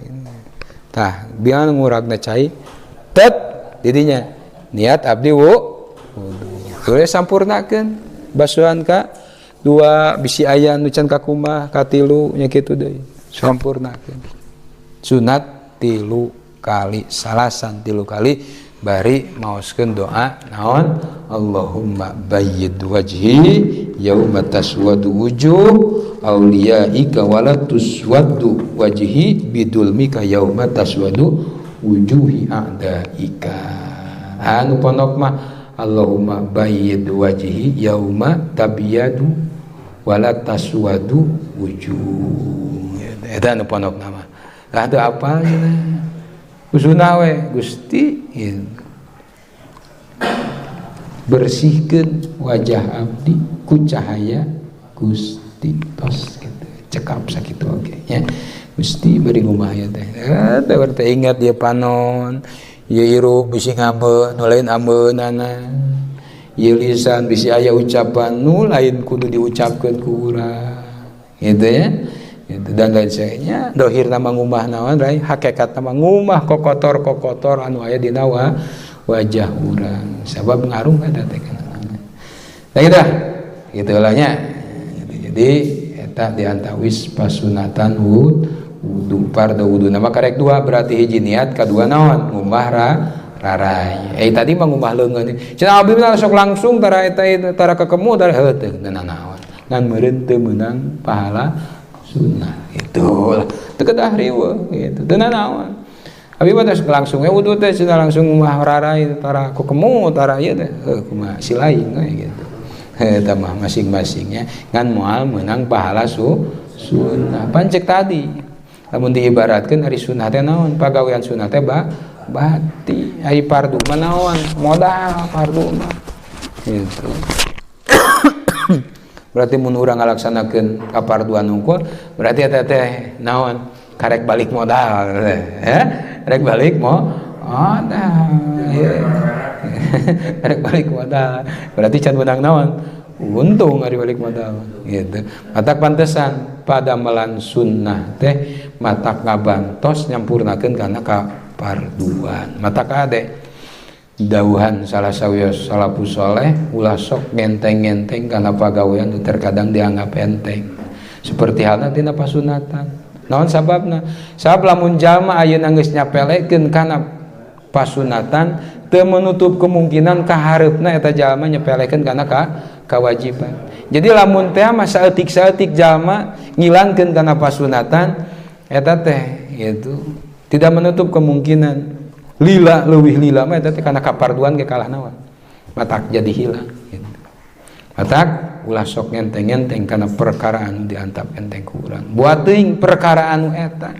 tah biang nguragna cai tet didinya niat abdi wudu tuluy sampurnakeun basuhan ka dua bisi aya nu can kakumah ka tilu nya kitu deui sampurnakeun sunat 3 kali salasan 3 kali bari maoskeun doa naon Allahumma bayyid wajhi yauma taswadu wujuh auliyaika wala tuswaddu wajhi bidulmika yauma taswadu wujuhi a'daika. Anu pondok mah Allahumma bayyid wajhi yauma tabyadu wala taswadu wujuh. Eta anu pondok nama. Lah teu apal cenah. Kusunah we Gusti gitu. Bersihkeun wajah abdi ku cahaya Gusti tos gitu. Cekap sakitu oge nya. Gusti bari ngumbah ieu teh. Teh teh ingat ieu panon, ieu hirup bisi ngambeu nu lain ambeunana. Ieu lisan bisi aya ucapan nu lain kudu diucapkeun ku urang. Gitu ya. Gitu dan lain sebagainya. Dohir nama ngumbah naon rai hakikat nama ngumbah kokotor-kokotor anu aya dina wajah urang. Sabab ngaruh eta teh kana. Nah gitu. Gitulah nya. Jadi eta diantawis pasunatan wudu fardu wudu nama karek dua berarti hiji niat kadua naon ngumbah rarai. Tadi mah ngumbah leungeun. Cenah abdi mah sok langsung tara eta tara kekemu tara heuh teu naon. Ngan meureun teu meunang pahala sunnah itu lah teu kedah riweuh gitu teu nanaon. Abi mah langsung we wudu teh cenah langsung ngumbah rarai tara kekemu tara ieu teh heuh kumaha si lain we gitu. Eta mah masing-masingnya ngan moal meunang pahala sunnah. Pancek tadi lamun diibaratkeun ari sunnah teh naon pagawean sunnah teh bati ari fardu mah naon modal fardu mah gitu. Berarti mun urang ngalaksanakeun kaparduan hungkul berarti eta teh naon karek balik modal ya rek balik modal ya. Rek balik modal berarti can menang naon untung ari balik modal gitu. Matak pantesan pada melan sunnah teh matak ngabantos nyampurnakeun kana kaparduan. Matak ade dauhan salah sawios salafus soleh ulah sok ngenteng-ngenteng kana pagawean terkadang dianggap enteng. Seperti halna tina pasunatan. Naon sababna? Sabab lamun jalma ayeuna geus nyapelekeun kana pasunatan, teu menutup kemungkinan kahareupna eta jalma nyepelekeun kana kawajiban. Jadi lamun teh mah saeutik-saeutik jalma ngilangkeun kana pasunatan eta teh gitu, tidak menutup kemungkinan lila leuwih lila mah eta teh kana kaparduan ge kalah naon, matak jadi hilang gitu. Matak ulah sok ngenteng-ngenteng kana perkara anu diantap enteng ku urang. Buat teuing perkara anu eta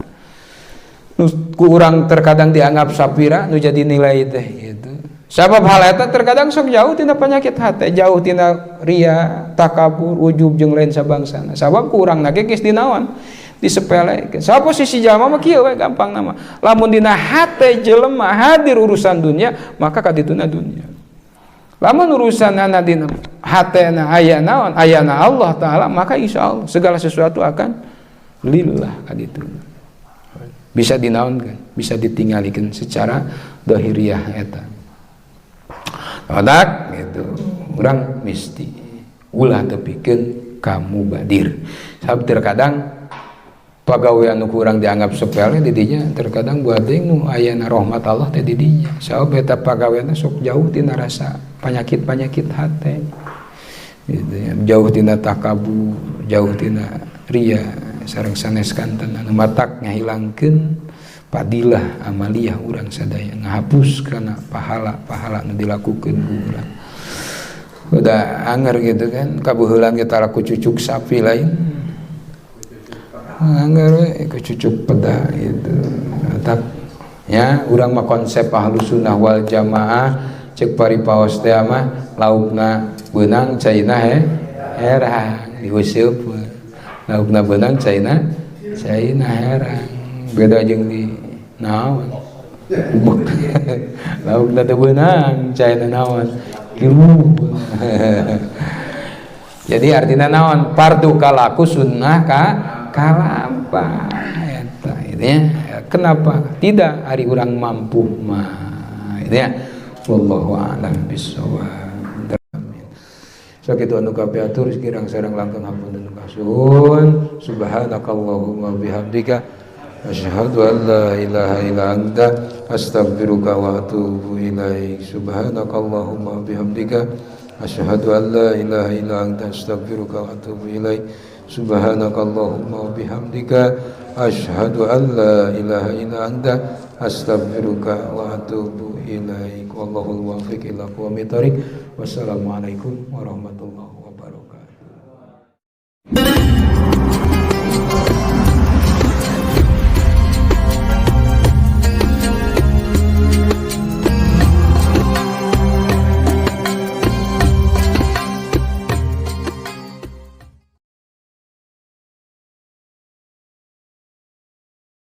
nu ku urang terkadang dianggap sapira nu jadi nilai teh gitu. Sabab hal eta terkadang sok jauh tina penyakit hati, jauh tina ria, takabur, ujub jeung lain sabangsana. Sabab ku urang ge geus dinaon, disepelekeun. Sabab posisi jalma mah kieu we gampang nama. Lamun dina hate jelema hadir urusan dunia, maka kadituna dunia. Lamun urusanana dina hatena aya naon, ayana Allah Ta'ala, maka insya Allah segala sesuatu akan lillah kadituna. Bisa dinaonkan, bisa ditinggalikan secara dohiriah eta. Odak gitu, urang mesti ulah tepikeun kamu badir. Sabab terkadang pagawean nu kurang dianggap sepele didinya terkadang buat deui nu ayana rahmat Allah teh didinya. Sabab eta pagawean sok jauh tina rasa penyakit-penyakit hate. Gitu ya, jauh tina takabur, jauh tina ria, sareng sanes kanten anu matak ngahilangkeun fadilah amaliyah urang sadaya, ngahapus kana pahala-pahala nu dilakukeun ku urang. Udah anger gitu kan, kabuheulan ge tara ku cucuk sapi lain. Anger we ku cucuk peda gitu. Matak ya urang mah konsep Ahlus Sunnah wal Jamaah cek paripaos teh mah laukna beunang caina he herang diuseup. Laukna beunang caina caina herang. Beda jeung di naon? Laukna teu beunang caina naon? Kiruh. Jadi artinya naon? Fardu kalaku sunnah ka kalampa eta gitu ya. Kenapa? Tidak ari urang mampu mah gitu ya. Wallahu a'lam bissawab. Amin. Sakitu anu kapiatur kirang sareng langkung hapunten kasuhun. Subhanakallahumma bihamdika asyhadu an la ilaha illa anta astaghfiruka wa atubu ilaik. Subhanakallahumma bihamdika asyhadu an la ilaha illa anta astaghfiruka wa atubu ilaik. Subhanakallahumma bihamdika asyhadu an la ilaha illa anta astaghfiruka wa atubu ilaik. Wallahul muwaffiq ila aqwamit thoriq. Wassalamualaikum warahmatullahi.